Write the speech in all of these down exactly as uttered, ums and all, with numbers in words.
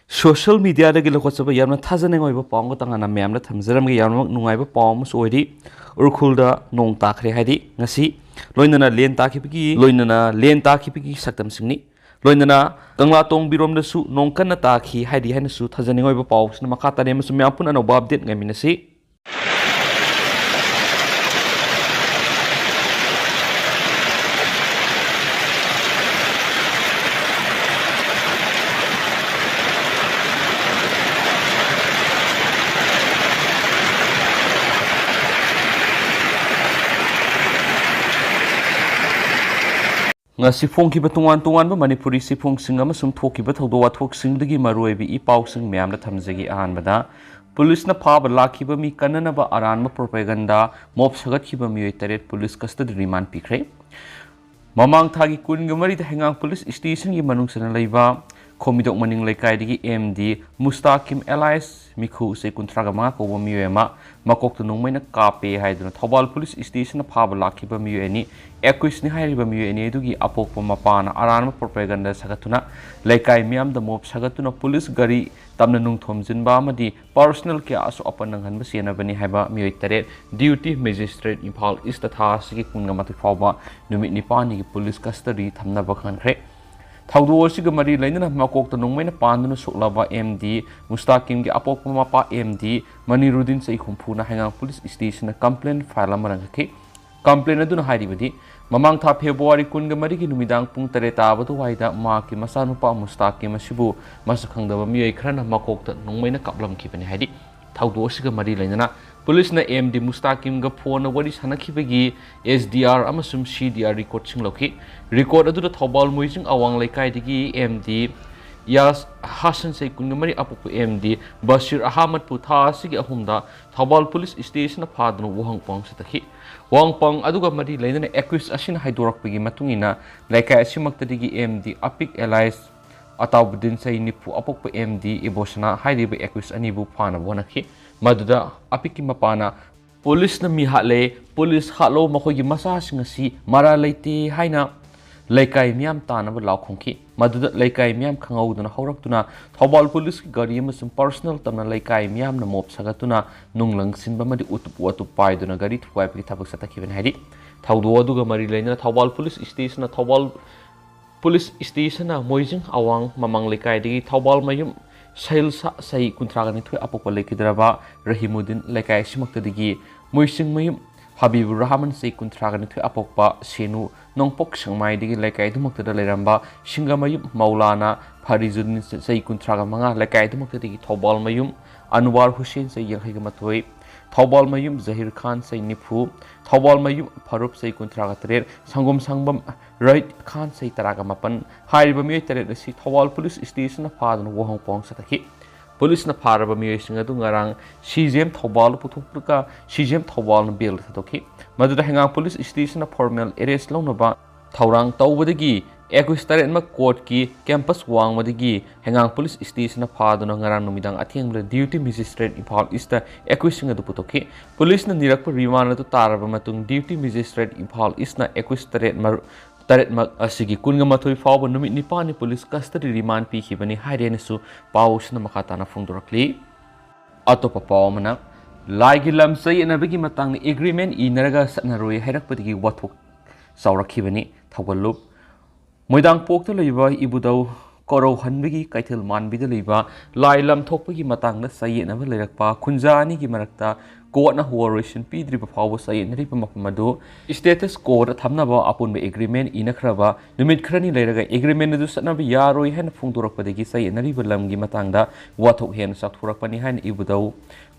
Social ꯃꯤꯗꯤꯌꯥꯗꯒꯤ ꯂꯧꯈꯠꯆꯕ ꯌꯥꯝꯅ ꯊꯥꯖꯅꯤꯡꯉꯥꯏ ꯑꯣꯏꯕ ꯄꯥꯎ ꯑꯃꯒ ꯇꯉꯥꯟꯅ ꯃꯌꯥꯝꯗ ꯊꯝꯖꯔꯝꯒꯦ꯫ ꯌꯥꯝꯅꯃꯛ ꯅꯨꯡꯉꯥꯏꯕ ꯄꯥꯎ ꯑꯃꯁꯨ ꯑꯣꯏꯔꯤ꯫ ꯎꯔꯈꯨꯜꯗ ꯅꯣꯡ ꯇꯥꯈ꯭ꯔꯦ ꯍꯥꯏꯗꯤ ꯉꯁꯤ, ꯂꯣꯏꯅꯅ ꯂꯦꯟ ꯇꯥꯈꯤꯕꯒꯤ, ꯂꯣꯏꯅꯅ ꯂꯦꯟ ꯇꯥꯈꯤꯕꯒꯤ ꯁꯛꯇꯝꯁꯤꯡꯅꯤ꯫ ꯂꯣꯏꯅꯅ ꯀꯪꯂꯥꯇꯣꯡꯕꯤꯔꯣꯝꯗꯁꯨ ꯅꯣꯡ ꯀꯟꯅ ꯇꯥꯈꯤ ꯍꯥꯏꯔꯤ ꯍꯥꯏꯅꯁꯨ ꯊꯥꯖꯅꯤꯡꯉꯥꯏ ꯑꯣꯏꯕ ꯄꯥꯎꯁꯤꯅ ꯃꯈꯥ ꯇꯥꯔꯤ ꯑꯃꯁꯨꯡ ꯃꯌꯥꯝ ꯄꯨꯟꯅ ꯑꯅꯧꯕ ꯑꯞꯗꯦꯠ ꯉꯥꯏꯃꯤꯟꯅꯁꯤ꯫ ꯉꯁꯤ ꯐꯣꯡꯈꯤꯕ ꯇꯣꯉꯥꯟ ꯇꯣꯉꯥꯟꯕ ꯃꯅꯤꯄꯨꯔꯤ ꯆꯦꯐꯣꯡꯁꯤꯡ ꯑꯃꯁꯨꯡ ꯊꯣꯛꯈꯤꯕ ꯊꯧꯗꯣꯛ ꯋꯥꯊꯣꯛꯁꯤꯡꯗꯒꯤ ꯃꯔꯨꯑꯣꯏꯕ ꯏ ꯄꯥꯎꯁꯤꯡ ꯃꯌꯥꯝꯗ ꯊꯝꯖꯒꯦ꯫ ꯑꯍꯥꯟꯕꯗ, ꯄꯨꯂꯤꯁꯅ ꯐꯥꯕ ꯂꯥꯛꯈꯤꯕ ꯃꯤ ꯀꯟꯅꯅꯕ ꯑꯔꯥꯟꯕ ꯄ꯭ꯔꯣꯄꯦꯒꯟꯗꯥ ꯃꯣꯞ ꯁꯥꯒꯠꯈꯤꯕ ꯃꯤꯑꯣꯏ ꯇꯔꯦꯠ ꯄꯨꯂꯤꯁ ꯀꯁꯇꯗꯤ ꯔꯤꯃꯥꯟ ꯄꯤꯈ꯭ꯔꯦ꯫ ꯃꯃꯥꯡ ꯊꯥꯒꯤ ꯀꯨꯟꯒ ꯃꯔꯤꯗ ꯍꯩꯉꯥꯡ ꯄꯨꯂꯤꯁ ꯁ꯭ꯇꯦꯁꯟꯒꯤ ꯃꯅꯨꯡ ꯆꯟꯅ ꯂꯩꯕ ꯈꯣꯝꯃꯤꯗꯣꯛ ꯃꯅꯤꯡ ꯂꯩꯀꯥꯏꯗꯒꯤ ꯑꯦꯝ ꯗꯤ ꯃꯨꯁꯇꯥꯀꯤꯝ alias ꯃꯤꯈꯨ ꯎꯆꯦꯛ ꯀꯨꯟꯊ꯭ꯔꯥꯒ ꯃꯉꯥ ꯀꯧꯕ ꯃꯤꯑꯣꯏ ꯑꯃ ꯃꯀꯣꯛꯇ ꯅꯣꯡꯃꯩꯅ ꯀꯥꯞꯄꯦ ꯍꯥꯏꯗꯨꯅ ꯊꯧꯕꯥꯜ ꯄꯨꯂꯤꯁ ꯁ꯭ꯇꯦꯁꯟꯅ ꯐꯥꯕ ꯂꯥꯛꯈꯤꯕ ꯃꯤꯑꯣꯏ ꯑꯅꯤ, ꯑꯦꯀ꯭ꯌꯨꯁꯅꯤ ꯍꯥꯏꯔꯤꯕ ꯃꯤꯑꯣꯏ ꯑꯅꯤ ꯑꯗꯨꯒꯤ ꯑꯄꯣꯛꯄ ꯃꯄꯥꯅ ꯑꯔꯥꯟꯕ ꯄ꯭ꯔꯣꯄꯦꯒꯟꯗꯥ ꯁꯥꯒꯠꯇꯨꯅ ꯂꯩꯀꯥꯏ ꯃꯤꯌꯥꯝꯗ ꯃꯣꯞ ꯁꯥꯒꯠꯇꯨꯅ ꯄꯨꯂꯤꯁ ꯒꯥꯔꯤ ꯇꯝꯅ ꯅꯨꯡ ꯊꯣꯝꯖꯤꯟꯕ ꯑꯃꯗꯤ ꯄꯔꯁꯅꯦꯜ ꯀꯌꯥꯁꯨ ꯑꯄꯟ ꯅꯪꯍꯟꯕ ꯆꯦꯟꯅꯕꯅꯤ ꯍꯥꯏꯕ ꯃꯤꯑꯣꯏ ꯇꯔꯦꯠ ꯗ꯭ꯌꯨꯇꯤ ꯃꯦꯖꯤꯁꯇ꯭ꯔꯦꯠ ꯏꯝꯐꯥꯜ ꯏꯁꯇ ꯊꯥ ꯑꯁꯤꯒꯤ ꯀꯨꯟꯒ ꯃꯥꯊꯣꯏ ꯐꯥꯎꯕ ꯅꯨꯃꯤꯠ ꯅꯤꯄꯥꯜꯅꯤꯒꯤ ꯄꯨꯂꯤꯁ ꯀꯁꯇꯗꯤ ꯊꯝꯅꯕ ꯈꯪꯍꯟꯈ꯭ꯔꯦ꯫ ꯊꯧꯗꯣꯛ ꯑꯁꯤꯒ ꯃꯔꯤ ꯂꯩꯅꯅ ꯃꯀꯣꯛꯇ ꯅꯣꯡꯃꯩꯅ ꯄꯥꯟꯗꯨꯅ ꯁꯣꯛꯂꯕ ꯑꯦꯝ ꯗꯤ ꯃꯨꯁꯇꯥꯀꯤꯝꯒꯤ ꯑꯄꯣꯛꯄ ꯃꯄꯥ ꯑꯦꯝ ꯗꯤ ꯃꯅꯤꯔꯨꯗꯤꯟ ꯆꯍꯤ ꯍꯨꯝꯐꯨꯅ ꯍꯩꯉꯥꯡ ꯄꯨꯂꯤꯁ ꯁ꯭ꯇꯦꯁꯟꯗ ꯀꯝꯄ꯭ꯂꯦꯟ ꯐꯥꯏꯜ ꯑꯃ ꯂꯪꯈꯠꯈꯤ꯫ ꯀꯝꯄ꯭ꯂꯦꯟ ꯑꯗꯨꯅ ꯍꯥꯏꯔꯤꯕꯗꯤ, ꯃꯃꯥꯡ ꯊꯥ ꯐꯦꯕ꯭ꯔꯨꯋꯥꯔꯤ ꯀꯨꯟꯒ ꯃꯔꯤꯒꯤ ꯅꯨꯃꯤꯗꯥꯡ ꯄꯨꯡ ꯇꯔꯦꯠ ꯇꯥꯕ ꯑꯗꯨꯋꯥꯏꯗ ꯃꯍꯥꯛꯀꯤ ꯃꯆꯥꯅꯨꯄꯥ ꯃꯨꯁꯇꯥꯀꯤꯝ ꯑꯁꯤꯕꯨ ꯃꯁꯛ ꯈꯪꯗꯕ ꯃꯤꯑꯣꯏ ꯈꯔꯅ ꯃꯀꯣꯛꯇ ꯅꯣꯡꯃꯩꯅ ꯀꯥꯞꯂꯝꯈꯤꯕꯅꯤ ꯍꯥꯏꯗꯤ, ꯊꯧꯗꯣꯛ ꯑꯁꯤꯒ ꯃꯔꯤ ꯂꯩꯅꯅ ꯄꯨꯂꯤꯁꯅ ꯑꯦꯝ ꯗꯤ ꯃꯨꯁꯇꯥꯀꯤꯝꯒ ꯐꯣꯟꯗ ꯋꯥꯔꯤ ꯁꯥꯟꯅꯈꯤꯕꯒꯤ ꯑꯦꯁ ꯗꯤ ꯑꯥꯔ ꯑꯃꯁꯨꯡ ꯁꯤ ꯗꯤ ꯑꯥꯔ ꯔꯦꯀꯣꯔꯠꯁꯤꯡ ꯂꯧꯈꯤ꯫ ꯔꯦꯀꯣꯔꯠ ꯑꯗꯨꯗ ꯊꯧꯕꯥꯜ ꯃꯣꯏꯖꯤꯡ ꯑꯋꯥꯡ ꯂꯩꯀꯥꯏꯗꯒꯤ ꯑꯦꯝ ꯗꯤ ꯌꯥꯁ ꯍꯥꯁꯟ ꯆꯍꯤ ꯀꯨꯟꯒ ꯃꯔꯤ ꯑꯄꯣꯛꯄ ꯑꯦꯝ ꯗꯤ ꯕꯁꯤꯔ ꯑꯍꯃꯗꯄꯨ ꯊꯥ ꯑꯁꯤꯒꯤ ꯑꯍꯨꯝꯗ ꯊꯧꯕꯥꯜ ꯄꯨꯂꯤꯁ ꯁ꯭ꯇꯦꯁꯟꯅ ꯐꯥꯗꯨꯅ ꯋꯥꯍꯪ ꯄꯥꯎꯍꯪ ꯆꯠꯊꯈꯤ꯫ ꯋꯥꯍꯪ ꯄꯥꯎꯍꯪ ꯑꯗꯨꯒ ꯃꯔꯤ ꯂꯩꯅꯅ ꯑꯦꯀ꯭ꯌꯨꯁ ꯑꯁꯤꯅ ꯍꯥꯏꯗꯣꯔꯛꯄꯒꯤ ꯃꯇꯨꯡ ꯏꯟꯅ ꯂꯩꯀꯥꯏ ꯑꯁꯤꯃꯛꯇꯗꯒꯤ ꯑꯦꯝ ꯗꯤ ꯑꯄꯤꯛ alias ꯑꯇꯥꯎꯕꯗꯤꯟ ꯆꯍꯤ ꯅꯤꯐꯨ ꯑꯄꯣꯛꯄ ꯑꯦꯝ ꯗꯤ ꯏꯕꯣꯁꯅꯥ ꯍꯥꯏꯔꯤꯕ ꯑꯦꯀ꯭ꯌꯨꯁ ꯑꯅꯤꯕꯨ ꯐꯥꯅꯕ ꯍꯣꯠꯅꯈꯤ꯫ ꯃꯗꯨꯗ ꯑꯄꯤꯛꯀꯤ ꯃꯄꯥꯅ ꯄꯨꯂꯤꯁꯅ ꯃꯤ ꯍꯥꯠꯂꯦ, ꯄꯨꯂꯤꯁ ꯍꯥꯠꯂꯣ, ꯃꯈꯣꯏꯒꯤ ꯃꯆꯥꯁꯤꯡ ꯑꯁꯤ ꯃꯔꯥꯜ ꯂꯩꯇꯦ ꯍꯥꯏꯅ ꯂꯩꯀꯥꯏ ꯃꯤꯌꯥꯝ ꯇꯥꯅꯕ ꯂꯥꯎ ꯈꯣꯡꯈꯤ꯫ ꯃꯗꯨꯗ ꯂꯩꯀꯥꯏ ꯃꯤꯌꯥꯝ ꯈꯪꯍꯧꯗꯅ ꯍꯧꯔꯛꯇꯨꯅ ꯊꯧꯕꯥꯜ ꯄꯨꯂꯤꯁꯀꯤ ꯒꯥꯔꯤ ꯑꯃꯁꯨꯡ ꯄꯔꯁꯅꯦꯜ ꯇꯝꯅ ꯂꯩꯀꯥꯏ ꯃꯤꯌꯥꯝꯅ ꯃꯣꯞ ꯁꯥꯒꯠꯇꯨꯅ ꯅꯨꯡ ꯂꯪꯁꯤꯟꯕ ꯑꯃꯗꯤ ꯎꯇꯨꯞ ꯋꯥꯇꯨꯞ ꯄꯥꯏꯗꯨꯅ ꯒꯥꯔꯤ ꯊꯨꯒꯥꯏꯕꯒꯤ ꯊꯕꯛ ꯆꯠꯊꯈꯤꯕꯅꯤ ꯍꯥꯏꯔꯤ꯫ ꯊꯧꯗꯣꯛ ꯑꯗꯨꯒ ꯃꯔꯤ ꯂꯩꯅꯅ ꯊꯧꯕꯥꯜ ꯄꯨꯂꯤꯁ ꯁ꯭ꯇꯦꯁꯟꯅ ꯊꯧꯕꯥꯜ ꯄꯨꯂꯤꯁ ꯁ꯭ꯇꯦꯁꯟꯅ ꯃꯣꯏꯖꯤꯡ ꯑꯋꯥꯡ ꯃꯃꯥꯡ ꯂꯩꯀꯥꯏꯗꯒꯤ ꯊꯧꯕꯥꯜ ꯃꯌꯨꯝ ꯁꯩꯜꯁꯥ ꯆꯍꯤ ꯀꯨꯟꯊ꯭ꯔꯥꯒ ꯅꯤꯊꯣꯏ ꯑꯄꯣꯛꯄ ꯂꯩꯈꯤꯗ꯭ꯔꯕ ꯔꯍꯤꯃꯨꯗꯤꯟ ꯂꯩꯀꯥꯏ ꯑꯁꯤꯃꯛꯇꯗꯒꯤ ꯃꯣꯏꯁꯤꯡ ꯃꯌꯨꯝ ꯍꯕꯤꯕꯨꯔ ꯔꯍꯃꯟ ꯆꯍꯤ ꯀꯨꯟꯊ꯭ꯔꯥꯒ ꯅꯤꯊꯣꯏ ꯑꯄꯣꯛꯄ ꯁꯦꯅꯨ ꯅꯣꯡꯄꯣꯛ ꯁꯦꯡꯃꯥꯏꯗꯒꯤ ꯂꯩꯀꯥꯏꯗꯨꯃꯛꯇꯗ ꯂꯩꯔꯝꯕ ꯁꯤꯡꯒꯃꯌꯨꯝ ꯃꯧꯂꯥꯅ ꯐꯔꯤꯖꯨꯗꯤꯟ ꯆꯍꯤ ꯀꯨꯟꯊ꯭ꯔꯥꯒ ꯃꯉꯥ ꯂꯩꯀꯥꯏꯗꯨꯃꯛꯇꯗꯒꯤ ꯊꯧꯕꯥꯜ ꯃꯌꯨꯝ ꯑꯟꯋꯥꯔ ꯍꯨꯁꯦꯟ ꯆꯍꯤ ꯌꯥꯡꯈꯩꯒ ꯃꯥꯊꯣꯏ ꯊꯧꯕꯥꯜ ꯃꯌꯨꯝ ꯖꯍꯤꯔ ꯈꯥꯟ ꯆꯍꯤ ꯅꯤꯐꯨ ꯊꯧꯕꯥꯜ ꯃꯌꯨꯝ ꯐꯔꯨꯞ ꯆꯍꯤ ꯀꯨꯟꯊ꯭ꯔꯥꯒ ꯇꯔꯦꯠ ꯁꯪꯒꯣꯝ ꯁꯪꯕꯝ ꯔꯍꯤꯠ ꯈꯥꯟ ꯆꯍꯤ ꯇꯔꯥꯒ ꯃꯥꯄꯟ ꯍꯥꯏꯔꯤꯕ ꯃꯤꯑꯣꯏ ꯇꯔꯦꯠ ꯑꯁꯤ ꯊꯧꯕꯥꯜ ꯄꯨꯂꯤꯁ ꯁ꯭ꯇꯦꯁꯟꯅ ꯐꯥꯗꯨꯅ ꯋꯥꯍꯪ ꯄꯥꯎꯍꯪ ꯆꯠꯊꯈꯤ꯫ ꯄꯨꯂꯤꯁꯅ ꯐꯥꯔꯕ ꯃꯤꯑꯣꯏꯁꯤꯡ ꯑꯗꯨ ꯉꯔꯥꯡ ꯁꯤ ꯖꯤ ꯑꯦꯝ ꯊꯧꯕꯥꯜꯗ ꯄꯨꯊꯣꯛꯂꯒ ꯁꯤ ꯖꯤ ꯑꯦꯝ ꯊꯧꯕꯥꯜꯅ ꯕꯦꯜꯗ ꯊꯥꯗꯣꯛꯈꯤ꯫ ꯃꯗꯨꯗ ꯍꯩꯉꯥꯡ ꯄꯨꯂꯤꯁ ꯁ꯭ꯇꯦꯁꯟꯅ ꯐꯣꯔꯃꯦꯜ ꯑꯦꯔꯦꯁ ꯂꯧꯅꯕ ꯊꯧꯔꯥꯡ ꯇꯧꯕꯗꯒꯤ ꯑꯦꯀꯨꯏꯁ ꯇꯔꯦꯠꯃꯛ ꯀꯣꯔꯠꯀꯤ ꯀꯦꯝꯄꯁ ꯋꯥꯡꯃꯗꯒꯤ ꯍꯩꯉꯥꯡ ꯄꯨꯂꯤꯁ ꯁ꯭ꯇꯦꯁꯟꯅ ꯐꯥꯗꯨꯅ ꯉꯔꯥꯡ ꯅꯨꯃꯤꯗꯥꯡ ꯑꯊꯦꯡꯕꯗ ꯗ꯭ꯌꯨꯇꯤ ꯃꯦꯖꯤꯁꯇ꯭ꯔꯦꯠ ꯏꯝꯐꯥꯜ ꯏꯁꯇ ꯑꯦꯀꯨꯏꯁꯁꯤꯡ ꯑꯗꯨ ꯄꯨꯊꯣꯛꯈꯤ꯫ ꯄꯨꯂꯤꯁꯅ ꯅꯤꯔꯛꯄ ꯔꯤꯃꯥꯟ ꯑꯗꯨ ꯇꯥꯔꯕ ꯃꯇꯨꯡ ꯗ꯭ꯌꯨꯇꯤ ꯃꯦꯖꯤꯁꯇ꯭ꯔꯦꯠ ꯏꯝꯐꯥꯜ ꯏꯁꯅ ꯑꯦꯀꯨꯏꯁ ꯇꯔꯦꯠ ꯃꯔ-, ꯇꯔꯦꯠꯃꯛ ꯑꯁꯤꯒꯤ ꯀꯨꯟꯒ ꯃꯥꯊꯣꯏ ꯐꯥꯎꯕ ꯅꯨꯃꯤꯠ ꯅꯤꯄꯥꯟꯅꯤ ꯄꯨꯂꯤꯁ ꯀꯁꯇꯗꯤ ꯔꯤꯃꯥꯟ ꯄꯤꯈꯤꯕꯅꯤ ꯍꯥꯏꯔꯦꯅꯁꯨ ꯄꯥꯎ ꯑꯁꯤꯅ ꯃꯈꯥ ꯇꯥꯅ ꯐꯣꯡꯗꯣꯔꯛꯂꯤ꯫ ꯑꯇꯣꯞꯄ ꯄꯥꯎ ꯑꯃꯅ, ꯂꯥꯏꯒꯤ ꯂꯝ ꯆꯌꯦꯠꯅꯕꯒꯤ ꯃꯇꯥꯡꯗ ꯑꯦꯒ꯭ꯔꯤꯃꯦꯟ ꯏꯅꯔꯒ ꯆꯠꯅꯔꯣꯏ ꯍꯥꯏꯔꯛꯄꯗꯒꯤ ꯋꯥꯊꯣꯛ ꯆꯥꯎꯔꯛꯈꯤꯕꯅꯤ꯫ ꯊꯧꯒꯜꯂꯨꯞ ꯃꯣꯏꯗꯥꯡꯄꯣꯛꯇ ꯂꯩꯕ ꯏꯕꯨꯙꯧ ꯀꯣꯔꯧꯍꯟꯕꯒꯤ ꯀꯩꯊꯦꯜ ꯃꯥꯟꯕꯤꯗ ꯂꯩꯕ ꯂꯥꯏ ꯂꯝ ꯊꯣꯛꯄꯒꯤ ꯃꯇꯥꯡꯗ ꯆꯌꯦꯠꯅꯕ ꯂꯩꯔꯛꯄ ꯈꯨꯟꯖꯥ ꯑꯅꯤꯒꯤ ꯃꯔꯛꯇ ꯀꯣꯔꯠꯅ ꯋꯥꯔꯣꯏꯁꯤꯟ ꯄꯤꯗ꯭ꯔꯤꯕ ꯐꯥꯎꯕ ꯆꯌꯦꯠꯅꯔꯤꯕ ꯃꯐꯝ ꯑꯗꯨ ꯁ꯭ꯇꯦꯇꯁ ꯀꯣꯗ ꯊꯝꯅꯕ ꯑꯄꯨꯟꯕ ꯑꯦꯒ꯭ꯔꯤꯃꯦꯟ ꯏꯅꯈ꯭ꯔꯕ ꯅꯨꯃꯤꯠ ꯈꯔꯅꯤ ꯂꯩꯔꯒ ꯑꯦꯒ꯭ꯔꯤꯃꯦꯟ ꯑꯗꯨ ꯆꯠꯅꯕ ꯌꯥꯔꯣꯏ ꯍꯥꯏꯅ ꯐꯣꯡꯗꯣꯔꯛꯄꯗꯒꯤ ꯆꯌꯦꯠꯅꯔꯤꯕ ꯂꯝꯒꯤ ꯃꯇꯥꯡꯗ ꯋꯥꯊꯣꯛ ꯍꯦꯟꯅ ꯆꯥꯎꯊꯣꯔꯛꯄꯅꯤ ꯍꯥꯏꯅ ꯏꯕꯨꯙꯧ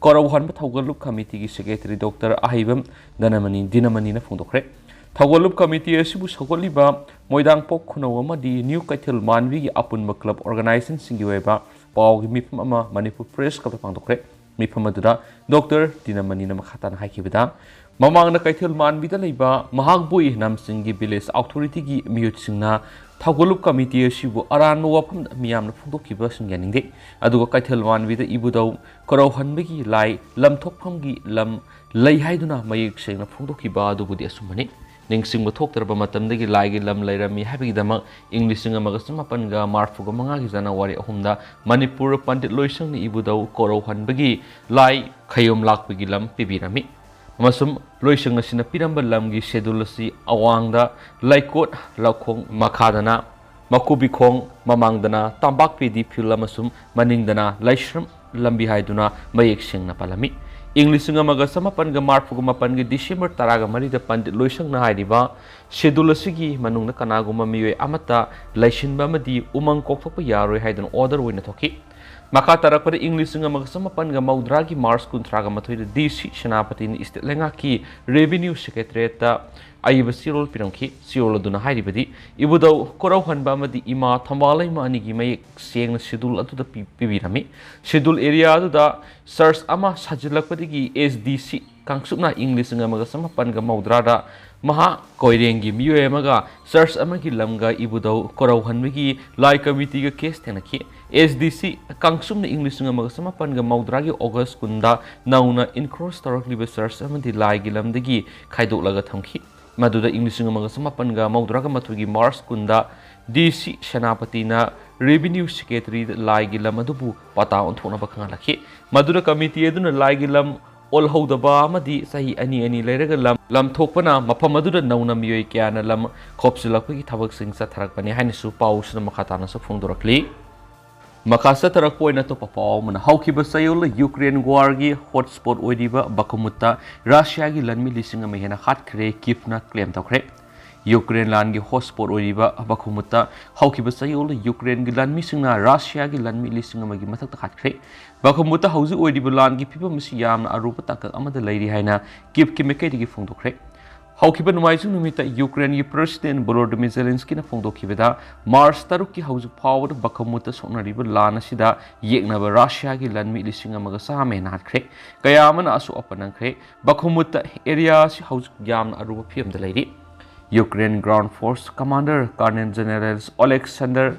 ꯀꯣꯔꯧꯍꯟꯕ ꯊꯧꯒꯜꯂꯨꯞ ꯀꯃꯤꯇꯤꯒꯤ ꯁꯦꯀ꯭ꯔꯦꯇꯔꯤ ꯗꯣꯛꯇꯔ ꯑꯍꯩꯕꯝ ꯗꯅꯃꯅꯤ, ꯗꯤꯅꯃꯅꯤꯅ ꯐꯣꯡꯗꯣꯛꯈ꯭ꯔꯦ꯫ ꯊꯧꯒꯜꯂꯨꯞ ꯀꯃꯤꯇꯤ ꯑꯁꯤꯕꯨ ꯁꯧꯒꯠꯂꯤꯕ ꯃꯣꯏꯗꯥꯡꯄꯣꯛ ꯈꯨꯅꯧ ꯑꯃꯗꯤ ꯅ꯭ꯌꯨ ꯀꯩꯊꯦꯜ ꯃꯥꯟꯕꯤꯒꯤ ꯑꯄꯨꯟꯕ ꯀ꯭ꯂꯕ ꯑꯣꯔꯒꯅꯥꯏꯖꯦꯁꯟꯁꯤꯡꯒꯤ ꯑꯣꯏꯕ ꯄꯥꯎꯒꯤ ꯃꯤꯐꯝ ꯑꯃ ꯃꯅꯤꯄꯨꯔ ꯄ꯭ꯔꯦꯁ ꯀ꯭ꯂꯕꯇ ꯄꯥꯡꯊꯣꯛꯈ꯭ꯔꯦ꯫ ꯃꯤꯐꯝ ꯑꯗꯨꯗ ꯗꯣꯛꯇꯔ ꯗꯤꯅꯃꯅꯤꯅ ꯃꯈꯥ ꯇꯥꯅ ꯍꯥꯏꯈꯤꯕꯗ, ꯃꯃꯥꯡꯗ ꯀꯩꯊꯦꯜ ꯃꯥꯟꯕꯤꯗ ꯂꯩꯕ ꯃꯍꯥꯛꯄꯨꯏ ꯅꯝꯁꯤꯡꯒꯤ ꯚꯤꯂꯦꯖ ꯑꯣꯊꯣꯔꯤꯇꯤꯒꯤ ꯃꯤꯍꯨꯠꯁꯤꯡꯅ ꯊꯧꯒꯜꯂꯨꯞ ꯀꯃꯤꯇꯤ ꯑꯁꯤꯕꯨ ꯑꯔꯥꯟꯕ ꯋꯥꯐꯝꯗ ꯃꯤꯌꯥꯝꯅ ꯐꯣꯡꯗꯣꯛꯈꯤꯕꯁꯤꯡ ꯌꯥꯅꯤꯡꯗꯦ꯫ ꯑꯗꯨꯒ ꯀꯩꯊꯦꯜ ꯃꯥꯟꯕꯤꯗ ꯏꯕꯨꯙꯧ ꯀꯣꯔꯧꯍꯟꯕꯒꯤ ꯂꯥꯏ ꯂꯝꯊꯣꯛꯐꯝꯒꯤ ꯂꯝ ꯂꯩ ꯍꯥꯏꯗꯨꯅ ꯃꯌꯦꯛ ꯁꯦꯡꯅ ꯐꯣꯡꯗꯣꯛꯈꯤꯕ ꯑꯗꯨꯕꯨꯗꯤ ꯑꯆꯨꯝꯕꯅꯤ꯫ ꯅꯤꯡꯁꯤꯡꯕ ꯊꯣꯛꯇ꯭ꯔꯕ ꯃꯇꯝꯗꯒꯤ ꯂꯥꯏꯒꯤ ꯂꯝ ꯂꯩꯔꯝꯃꯤ ꯍꯥꯏꯕꯒꯤꯗꯃꯛ ꯏꯪ ꯂꯤꯁꯤꯡ ꯑꯃꯒ ꯆꯃꯥꯄꯟꯒ ꯃꯔꯤꯐꯨꯒ ꯃꯉꯥꯒꯤ ꯖꯅꯋꯥꯔꯤ ꯑꯍꯨꯝꯗ ꯃꯅꯤꯄꯨꯔ ꯄꯟꯗꯤꯠ ꯂꯣꯏꯁꯪꯅ ꯏꯕꯨꯙꯧ ꯀꯣꯔꯧꯍꯟꯕꯒꯤ ꯂꯥꯏ ꯈꯌꯣꯝ ꯂꯥꯛꯄꯒꯤ ꯂꯝ ꯄꯤꯕꯤꯔꯝꯃꯤ꯫ ꯑꯃꯁꯨꯡ ꯂꯣꯏꯁꯪ ꯑꯁꯤꯅ ꯄꯤꯔꯝꯕ ꯂꯝꯒꯤ schedule ꯑꯁꯤ ꯑꯋꯥꯡꯗ ꯂꯩꯀꯣꯠ ꯂꯧꯈꯣꯡ, ꯃꯈꯥꯗꯅ ꯃꯀꯨꯕꯤꯈꯣꯡ, ꯃꯃꯥꯡꯗꯅ ꯇꯝꯄꯥꯛꯄꯤꯗꯤ field ꯑꯃꯁꯨꯡ ꯃꯅꯤꯡꯗꯅ ꯂꯩꯁ꯭ꯔꯝ ꯂꯝꯕꯤ ꯍꯥꯏꯗꯨꯅ ꯃꯌꯦꯛ ꯁꯦꯡꯅ ꯄꯜꯂꯝꯃꯤ꯫ ꯏꯪ ꯂꯤꯁꯤꯡ ꯑꯃꯒ ꯆꯃꯥꯄꯟꯒ ꯃꯔꯤꯐꯨꯒ ꯃꯥꯄꯟꯒꯤ December ꯇꯔꯥꯃꯔꯤꯗ ꯄꯟꯗꯤꯠ ꯂꯣꯏꯁꯪꯅ ꯍꯥꯏꯔꯤꯕ schedule ꯑꯁꯤꯒꯤ ꯃꯅꯨꯡꯗ ꯀꯅꯥꯒꯨꯝꯕ ꯃꯤꯑꯣꯏ ꯑꯃꯠꯇ ꯂꯩꯁꯤꯟꯕ ꯑꯃꯗꯤ ꯎꯃꯪ ꯀꯣꯛꯊꯣꯛꯄ ꯌꯥꯔꯣꯏ ꯍꯥꯏꯗꯨꯅ order ꯑꯣꯏꯅ ꯊꯣꯛꯈꯤ꯫ ꯃꯈꯥ ꯇꯥꯔꯛꯄꯗ ꯏꯪ ꯂꯤꯁꯤꯡ ꯑꯃꯒ ꯆꯃꯥꯄꯟꯒ ꯃꯧꯗ꯭ꯔꯥꯒꯤ March ꯀꯨꯟꯊ꯭ꯔꯥꯒ ꯃꯥꯊꯣꯏꯗ D C ꯁꯦꯅꯥꯄꯇꯤꯅ state ꯂꯩꯉꯥꯛꯀꯤ Revenue Secretariatꯇ ꯑꯏꯕ ꯆꯦꯔꯣꯜ ꯄꯤꯔꯝꯈꯤ꯫ ꯆꯦꯔꯣꯜ ꯑꯗꯨꯅ ꯍꯥꯏꯔꯤꯕꯗꯤ, ꯏꯕꯨꯙꯧ ꯀꯣꯔꯧꯍꯟꯕ ꯑꯃꯗꯤ ꯏꯃꯥ ꯊꯝꯕꯥꯜꯂꯩꯃ ꯑꯅꯤꯒꯤ ꯃꯌꯦꯛ ꯁꯦꯡꯅ schedule ꯑꯗꯨꯗ ꯄꯤ-, ꯄꯤꯕꯤꯔꯝꯃꯤ꯫ Schedule area ꯑꯗꯨꯗ church ꯑꯃ ꯁꯥꯖꯤꯜꯂꯛꯄꯗꯒꯤ S D C ꯀꯥꯡꯆꯨꯞꯅ ꯏꯪ ꯂꯤꯁꯤꯡ ꯑꯃꯒ ꯆꯃꯥꯄꯟꯒ ꯃꯧꯗ꯭ꯔꯥꯗ ꯃꯍꯥ ꯀꯣꯏꯔꯦꯡꯒꯤ ꯃꯤꯑꯣꯏ ꯑꯃꯒ church ꯑꯃꯒꯤ ꯂꯝꯒ ꯏꯕꯨꯙꯧ ꯀꯣꯔꯧꯍꯟꯕꯒꯤ ꯂꯥꯏ committeeꯒ case ꯊꯦꯡꯅꯈꯤ꯫ S D C ꯀꯥꯡꯆꯨꯞꯅ ꯏꯪ ꯂꯤꯁꯤꯡ ꯑꯃꯒ ꯆꯃꯥꯄꯟꯒ ꯃꯧꯗ꯭ꯔꯥꯒꯤ August ꯀꯨꯟꯗ ꯅꯧꯅ encroach ꯇꯧꯔꯛꯂꯤꯕ church ꯑꯃꯗꯤ ꯂꯥꯏꯒꯤ ꯂꯝꯗꯒꯤ ꯈꯥꯏꯗꯣꯛꯂꯒ ꯊꯝꯈꯤ꯫ ꯃꯗꯨꯗ ꯏꯪ ꯂꯤꯁꯤꯡ ꯑꯃꯒ ꯆꯃꯥꯄꯟꯒ ꯃꯧꯗ꯭ꯔꯥꯒ ꯃꯥꯊꯣꯏꯒꯤ March ꯀꯨꯟꯗ D C ꯁꯦꯅꯥꯄꯇꯤꯅ Revenue Secretaryꯗ ꯂꯥꯏꯒꯤ ꯂꯝ ꯑꯗꯨꯕꯨ ꯄꯇꯥ ꯑꯣꯟꯊꯣꯛꯅꯕ ꯈꯪꯍꯜꯂꯛꯈꯤ꯫ ꯃꯗꯨꯗ committee ꯑꯗꯨꯅ ꯂꯥꯏꯒꯤ ꯂꯝ ꯑꯣꯜꯍꯧꯗꯕ ꯑꯃꯗꯤ ꯆꯍꯤ ꯑꯅꯤ ꯑꯅꯤ ꯂꯩꯔꯒ ꯂꯝ, ꯂꯝ ꯊꯣꯛꯄꯅ ꯃꯐꯝ ꯑꯗꯨꯗ ꯅꯧꯅ ꯃꯤꯑꯣꯏ ꯀꯌꯥꯅ ꯂꯝ ꯈꯣꯞꯆꯤꯜꯂꯛꯄꯒꯤ ꯊꯕꯛꯁꯤꯡ ꯆꯠꯊꯔꯛꯄꯅꯤ ꯍꯥꯏꯅꯁꯨ ꯄꯥꯎꯁꯤꯅ ꯃꯈꯥ ꯇꯥꯅꯁꯨ ꯐꯣꯡꯗꯣꯔꯛꯂꯤ꯫ ꯃꯈꯥ ꯆꯠꯊꯔꯛꯄ ꯑꯣꯏꯅ ꯑꯇꯣꯞꯄ ꯄꯥꯎ ꯑꯃꯅ, ꯍꯧꯈꯤꯕ ꯆꯌꯣꯜꯗ Ukraine warꯒꯤ hotspot ꯑꯣꯏꯔꯤꯕ ꯕꯈꯃꯨꯠꯇ ꯔꯁꯤꯌꯥꯒꯤ ꯂꯥꯟꯃꯤ ꯂꯤꯁꯤꯡ ꯑꯃ ꯍꯦꯟꯅ ꯍꯥꯠꯈ꯭ꯔꯦ, ꯀꯤꯞꯅ claim ꯇꯧꯈ꯭ꯔꯦ꯫ Ukraine ꯂꯥꯟꯒꯤ hotspot ꯑꯣꯏꯔꯤꯕ ꯕꯈꯃꯨꯠꯇ ꯍꯧꯈꯤꯕ ꯆꯌꯣꯜꯗ Ukraineꯒꯤ ꯂꯥꯟꯃꯤꯁꯤꯡꯅ ꯔꯁꯤꯌꯥꯒꯤ ꯂꯥꯟꯃꯤ ꯂꯤꯁꯤꯡ ꯑꯃꯒꯤ ꯃꯊꯛꯇ ꯍꯥꯠꯈ꯭ꯔꯦ꯫ ꯕꯈꯃꯨꯠꯇ ꯍꯧꯖꯤꯛ ꯑꯣꯏꯔꯤꯕ ꯂꯥꯟꯒꯤ ꯐꯤꯕꯝ ꯑꯁꯤ ꯌꯥꯝꯅ ꯑꯔꯨꯕ ꯇꯥꯡꯀꯛ ꯑꯃꯗ ꯂꯩꯔꯤ ꯍꯥꯏꯅ ꯀꯤꯞꯀꯤ ꯃꯥꯏꯀꯩꯗꯒꯤ ꯐꯣꯡꯗꯣꯛꯈ꯭ꯔꯦ꯫ ꯍꯧꯈꯤꯕ ꯅꯣꯡꯃꯥꯏꯖꯤꯡ ꯅꯨꯃꯤꯠꯇ Ukraineꯒꯤ President Volodymyr Zelenskyꯅ ꯐꯣꯡꯗꯣꯛꯈꯤꯕꯗ, March ꯇꯔꯨꯛꯀꯤ ꯍꯧꯖꯤꯛ ꯐꯥꯎꯕꯗ ꯕꯈꯃꯨꯠꯇ ꯁꯣꯛꯅꯔꯤꯕ ꯂꯥꯟ ꯑꯁꯤꯗ ꯌꯦꯛꯅꯕ ꯔꯁꯤꯌꯥꯒꯤ ꯂꯥꯟꯃꯤ ꯂꯤꯁꯤꯡ ꯑꯃꯒ ꯆꯥꯝꯃ ꯍꯦꯟꯅ ꯍꯥꯠꯈ꯭ꯔꯦ꯫ ꯀꯌꯥ ꯑꯃꯅ ꯑꯁꯣꯛ ꯑꯄꯟ ꯅꯪꯈ꯭ꯔꯦ꯫ ꯕꯈꯃꯨꯠꯇ area ꯑꯁꯤ ꯍꯧꯖꯤꯛ ꯌꯥꯝꯅ ꯑꯔꯨꯕ ꯐꯤꯕꯝꯗ ꯂꯩꯔꯤ꯫ Ukraine Ground Force Commander Colonel General Oleksandr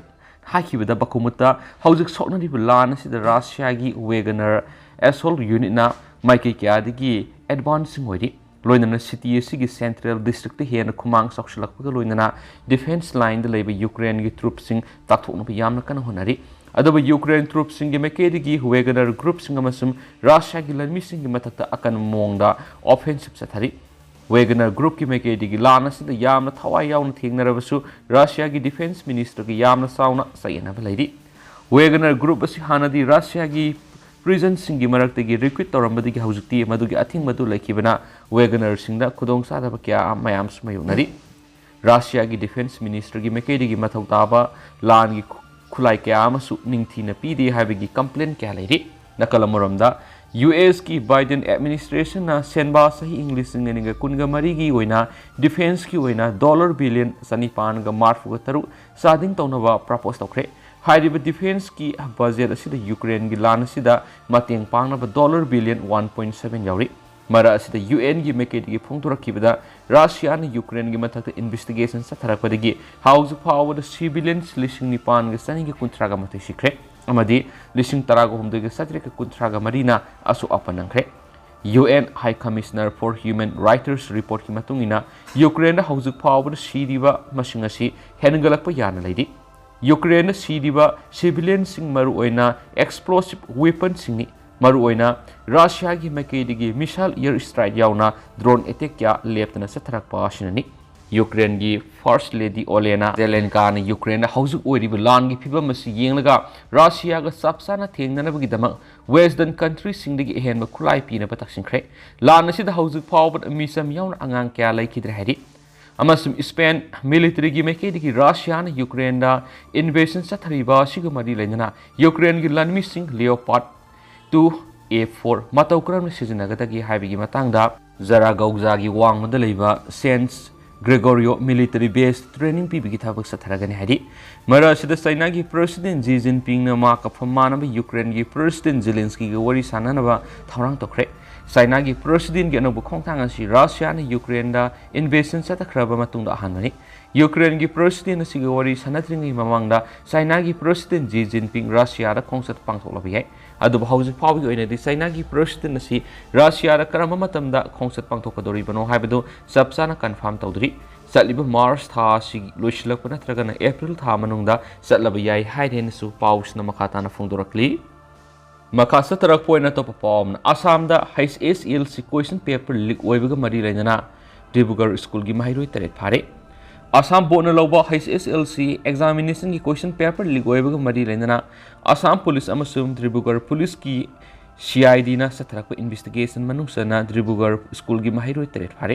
ꯍꯥꯏꯈꯤꯕꯗ, ꯕꯈꯃꯨꯠꯇ ꯍꯧꯖꯤꯛ ꯁꯣꯛꯅꯔꯤꯕ ꯂꯥꯟ ꯑꯁꯤꯗ ꯔꯁꯤꯌꯥꯒꯤ Wagner assault unitꯅ ꯃꯥꯏꯀꯩ ꯀꯌꯥꯗꯒꯤ advancing ꯑꯣꯏꯔꯤ꯫ ꯂꯣꯏꯅꯅ city ꯑꯁꯤꯒꯤ central districtꯇ ꯍꯦꯟꯅ ꯈꯨꯃꯥꯡ ꯆꯥꯎꯁꯤꯜꯂꯛꯄꯒ ꯂꯣꯏꯅꯅ defence lineꯗ ꯂꯩꯕ ꯌꯨꯀ꯭ꯔꯦꯟꯒꯤ troops ꯁꯤꯡ ꯇꯥꯛꯊꯣꯛꯅꯕ ꯌꯥꯝꯅ ꯀꯟꯅ ꯍꯣꯠꯅꯔꯤ꯫ ꯑꯗꯨꯕꯨ ꯌꯨꯀ꯭ꯔꯦꯟ troops ꯁꯤꯡꯒꯤ ꯃꯥꯏꯀꯩꯗꯒꯤ Wagner group ꯁꯤꯡ ꯑꯃꯁꯨꯡ ꯔꯁꯤꯌꯥꯒꯤ ꯂꯥꯟꯃꯤꯁꯤꯡꯒꯤ ꯃꯊꯛꯇ ꯑꯀꯟꯕ ꯃꯑꯣꯡꯗ offensive ꯆꯠꯊꯔꯤ꯫ Wagner group ꯀꯤ ꯃꯥꯏꯀꯩꯗꯒꯤ ꯂꯥꯟ ꯑꯁꯤꯗ ꯌꯥꯝꯅ ꯊꯋꯥꯏ ꯌꯥꯎꯅ ꯊꯦꯡꯅꯔꯕꯁꯨ, ꯔꯁꯤꯌꯥꯒꯤ defence minister ꯒꯤ ꯌꯥꯝꯅ ꯆꯥꯎꯅ ꯆꯌꯦꯠꯅꯕ ꯂꯩꯔꯤ꯫ Wagner group ꯑꯁꯤ ꯍꯥꯟꯅꯗꯤ ꯔꯁꯤꯌꯥꯒꯤ prison ꯁꯤꯡꯒꯤ ꯃꯔꯛꯇꯒꯤ recruit ꯇꯧꯔꯝꯕꯗꯒꯤ ꯍꯧꯖꯤꯛꯇꯤ ꯃꯗꯨꯒꯤ ꯑꯊꯤꯡꯕ ꯑꯗꯨ ꯂꯩꯈꯤꯕꯅ Wagner ꯁꯤꯡꯗ ꯈꯨꯗꯣꯡꯆꯥꯗꯕ ꯀꯌꯥ ꯃꯌꯥꯝꯁꯨ ꯃꯥꯌꯣꯛꯅꯔꯤ꯫ ꯔꯁꯤꯌꯥꯒꯤ defence minister ꯒꯤ ꯃꯥꯏꯀꯩꯗꯒꯤ ꯃꯊꯧ ꯇꯥꯕ ꯂꯥꯟꯒꯤ ꯈꯨ-, ꯈꯨꯠꯂꯥꯏ ꯀꯌꯥ ꯑꯃꯁꯨ ꯅꯤꯡꯊꯤꯅ ꯄꯤꯗꯦ ꯍꯥꯏꯕꯒꯤ complaint ꯀꯌꯥ ꯂꯩꯔꯤ꯫ ꯅꯥꯀꯜ ꯑꯃꯔꯣꯝꯗ, US ꯀꯤ Biden administration ꯅ ꯁꯦꯟꯕꯥ ꯆꯍꯤ ꯏꯪ ꯂꯤꯁꯤꯡ ꯑꯅꯤꯒ ꯀꯨꯟꯒ ꯃꯔꯤꯒꯤ ꯑꯣꯏꯅ defence ꯀꯤ ꯑꯣꯏꯅ dollar billion ꯆꯅꯤꯄꯥꯟꯒ ꯃꯔꯤꯐꯨꯒ ꯇꯔꯨꯛ ꯆꯥꯗꯤꯡ ꯇꯧꯅꯕ propose ꯇꯧꯈ꯭ꯔꯦ꯫ ꯍꯥꯏꯔꯤꯕ defence ꯀꯤ budget ꯑꯁꯤꯗ ꯌꯨꯀ꯭ꯔꯦꯟꯒꯤ ꯂꯥꯟ ꯑꯁꯤꯗ ꯃꯇꯦꯡ ꯄꯥꯡꯅꯕ dollar billion one point seven ꯌꯥꯎꯔꯤ꯫ ꯃꯔꯛ ꯑꯁꯤꯗ UN ꯒꯤ ꯃꯥꯏꯀꯩꯗꯒꯤ ꯐꯣꯡꯗꯣꯔꯛꯈꯤꯕꯗ, ꯔꯁꯤꯌꯥꯅ ꯌꯨꯀ꯭ꯔꯦꯟꯒꯤ ꯃꯊꯛꯇ investigation ꯆꯠꯊꯔꯛꯄꯗꯒꯤ ꯍꯧꯖꯤꯛ ꯐꯥꯎꯕꯗ civilians ꯂꯤꯁꯤꯡ ꯅꯤꯄꯥꯟꯒ ꯆꯅꯤꯒ ꯀꯨꯟꯊ꯭ꯔꯥꯒ ꯃꯥꯊꯣꯏ ꯁꯤꯈ꯭ꯔꯦ ꯑꯃꯗꯤ ꯂꯤꯁꯤꯡ ꯇꯔꯥꯒ ꯍꯨꯝꯗꯣꯏꯒ ꯆꯥꯇ꯭ꯔꯦꯠꯀ ꯀꯨꯟꯊ꯭ꯔꯥꯒ ꯃꯔꯤꯅ ꯑꯁꯣꯛ ꯑꯄꯟ ꯅꯪꯈ꯭ꯔꯦ꯫ UN High Commissioner for Human Rights report ꯀꯤ ꯃꯇꯨꯡ ꯏꯟꯅ, ꯌꯨꯀ꯭ꯔꯦꯟꯗ ꯍꯧꯖꯤꯛ ꯐꯥꯎꯕꯗ ꯁꯤꯔꯤꯕ ꯃꯁꯤꯡ ꯑꯁꯤ ꯍꯦꯟꯒꯠꯂꯛꯄ ꯌꯥꯅ ꯂꯩꯔꯤ꯫ ꯌꯨꯀ꯭ꯔꯦꯟꯗ ꯁꯤꯔꯤꯕ civilian ꯁꯤꯡ ꯃꯔꯨꯑꯣꯏꯅ explosive weapon ꯁꯤꯡꯅꯤ꯫ ꯃꯔꯨꯑꯣꯏꯅ ꯔꯁꯤꯌꯥꯒꯤ ꯃꯥꯏꯀꯩꯗꯒꯤ missile air strike ꯌꯥꯎꯅ drone attack ꯀꯌꯥ ꯂꯦꯞꯇꯅ ꯆꯠꯊꯔꯛꯄ ꯑꯁꯤꯅꯅꯤ꯫ ꯌꯨꯀ꯭ꯔꯦꯟꯒꯤ First Lady Olena Zelenka ꯅ ꯌꯨꯀ꯭ꯔꯦꯟꯗ ꯍꯧꯖꯤꯛ ꯑꯣꯏꯔꯤꯕ ꯂꯥꯟꯒꯤ ꯐꯤꯕꯝ ꯑꯁꯤ ꯌꯦꯡꯂꯒ, ꯔꯁꯤꯌꯥꯒ ꯆꯞ ꯆꯥꯅ ꯊꯦꯡꯅꯅꯕꯒꯤꯗꯃꯛ Western country ꯁꯤꯡꯗꯒꯤ ꯑꯍꯦꯟꯕ ꯈꯨꯠꯂꯥꯏ ꯄꯤꯅꯕ ꯇꯛꯁꯤꯟꯈ꯭ꯔꯦ꯫ ꯂꯥꯟ ꯑꯁꯤꯗ ꯍꯧꯖꯤꯛ ꯐꯥꯎꯕꯗ ꯃꯤꯆꯝ ꯌꯥꯎꯅ ꯑꯉꯥꯡ ꯀꯌꯥ ꯂꯩꯈꯤꯗ꯭ꯔꯦ ꯍꯥꯏꯔꯤ꯫ ꯑꯃꯁꯨꯡ Spain military ꯒꯤ ꯃꯥꯏꯀꯩꯗꯒꯤ ꯔꯁꯤꯌꯥꯅ ꯌꯨꯀ꯭ꯔꯦꯟꯗ invasion ꯆꯠꯊꯔꯤꯕ ꯑꯁꯤꯒ ꯃꯔꯤ ꯂꯩꯅꯅ ꯌꯨꯀ꯭ꯔꯦꯟꯒꯤ ꯂꯥꯟꯃꯤꯁꯤꯡ Leopard two A four ꯃꯇꯧ ꯀꯔꯝꯅ ꯁꯤꯖꯤꯟꯅꯒꯗꯒꯦ ꯍꯥꯏꯕꯒꯤ ꯃꯇꯥꯡꯗ ꯖꯔꯥꯒꯧꯖꯥꯒꯤ ꯋꯥꯡꯃꯗ ꯂꯩꯕ Saint Gregorio military base training ꯄꯤꯕꯒꯤ ꯊꯕꯛ ꯆꯠꯊꯔꯒꯅꯤ ꯍꯥꯏꯔꯤ꯫ ꯃꯔꯛ ꯑꯁꯤꯗ ꯆꯥꯏꯅꯥꯒꯤ President Xi Jinping ꯅ ꯃꯥ ꯀꯐꯝ ꯃꯥꯟꯅꯕ ꯌꯨꯀ꯭ꯔꯦꯟꯒꯤ President Zelensky ꯒ ꯋꯥꯔꯤ ꯁꯥꯟꯅꯅꯕ ꯊꯧꯔꯥꯡ ꯇꯧꯈ꯭ꯔꯦ꯫ ꯆꯥꯏꯅꯥꯒꯤ President ꯀꯤ ꯑꯅꯧꯕ ꯈꯣꯡꯊꯥꯡ ꯑꯁꯤ ꯔꯁꯤꯌꯥꯅ ꯌꯨꯀ꯭ꯔꯦꯟꯗ invasion ꯆꯠꯊꯈ꯭ꯔꯕ ꯃꯇꯨꯡꯗ ꯑꯍꯥꯟꯕꯅꯤ꯫ ꯌꯨꯀ꯭ꯔꯦꯟꯒꯤ ꯄ꯭ꯔꯦꯁꯤꯗꯦꯟ ꯑꯁꯤꯒ ꯋꯥꯔꯤ ꯁꯥꯟꯅꯗ꯭ꯔꯤꯉꯩ ꯃꯃꯥꯡꯗ ꯆꯥꯏꯅꯥꯒꯤ ꯄ꯭ꯔꯦꯁꯤꯗꯦꯟ ꯖꯤ ꯖꯤꯟꯄꯤꯡ ꯔꯁꯤꯌꯥꯗ ꯈꯣꯡꯆꯠ ꯄꯥꯡꯊꯣꯛꯂꯕ ꯌꯥꯏ꯫ ꯑꯗꯨꯕꯨ ꯍꯧꯖꯤꯛ ꯐꯥꯎꯕꯒꯤ ꯑꯣꯏꯅꯗꯤ ꯆꯥꯏꯅꯥꯒꯤ ꯄ꯭ꯔꯦꯁꯤꯗꯦꯟ ꯑꯁꯤ ꯔꯁꯤꯌꯥꯗ ꯀꯔꯝꯕ ꯃꯇꯝꯗ ꯈꯣꯡꯆꯠ ꯄꯥꯡꯊꯣꯛꯀꯗꯧꯔꯤꯕꯅꯣ ꯍꯥꯏꯕꯗꯨ ꯆꯞ ꯆꯥꯅ ꯀꯟꯐꯥꯔꯝ ꯇꯧꯗ꯭ꯔꯤ꯫ ꯆꯠꯂꯤꯕ ꯃꯥꯔꯆ ꯊꯥ ꯑꯁꯤ ꯂꯣꯏꯁꯤꯜꯂꯛꯄ ꯅꯠꯇ꯭ꯔꯒꯅ ꯑꯦꯄ꯭ꯔꯤꯜ ꯊꯥ ꯃꯅꯨꯡꯗ ꯆꯠꯂꯕ ꯌꯥꯏ ꯍꯥꯏꯔꯦꯅꯁꯨ ꯄꯥꯎꯁꯤꯅ ꯃꯈꯥ ꯇꯥꯅ ꯐꯣꯡꯗꯣꯔꯛꯂꯤ꯫ ꯃꯈꯥ ꯆꯠꯊꯔꯛꯄ ꯑꯣꯏꯅ ꯑꯇꯣꯞꯄ ꯄꯥꯎ ꯑꯃꯅ, ꯑꯁꯥꯝꯗ ꯍꯩꯆ ꯑꯦꯁ ꯑꯦꯜ ꯁꯤ ꯀꯣꯏꯁꯟ ꯄꯦꯄꯔ ꯂꯤꯛ ꯑꯣꯏꯕꯒ ꯃꯔꯤ ꯂꯩꯅꯅ ꯗꯤꯕ꯭ꯔꯨꯒꯔ ꯁ꯭ꯀꯨꯜꯒꯤ ꯃꯍꯩꯔꯣꯏ ꯇꯔꯦꯠ ꯐꯥꯔꯦ꯫ ꯑꯁꯥꯝ ꯕꯣꯔꯗꯅ ꯂꯧꯕ ꯍꯩꯆ ꯑꯦꯁ ꯑꯦꯜ ꯁꯤ ꯑꯦꯛꯖꯥꯃꯤꯅꯦꯁꯟꯒꯤ ꯀꯣꯏꯁꯟ ꯄꯦꯄꯔ ꯂꯤꯛ ꯑꯣꯏꯕꯒ ꯃꯔꯤ ꯂꯩꯅꯅ ꯑꯁꯥꯝ ꯄꯨꯂꯤꯁ ꯑꯃꯁꯨꯡ ꯗꯤꯕ꯭ꯔꯨꯒꯔ ꯄꯨꯂꯤꯁꯀꯤ ꯁꯤ ꯑꯥꯏ ꯗꯤꯅ ꯆꯠꯊꯔꯛꯄ ꯏꯟꯚꯦꯁꯇꯤꯒꯦꯁꯟ ꯃꯅꯨꯡ ꯆꯟꯅ ꯗꯤꯕ꯭ꯔꯨꯒꯔ ꯁ꯭ꯀꯨꯜꯒꯤ ꯃꯍꯩꯔꯣꯏ ꯇꯔꯦꯠ ꯐꯥꯔꯦ꯫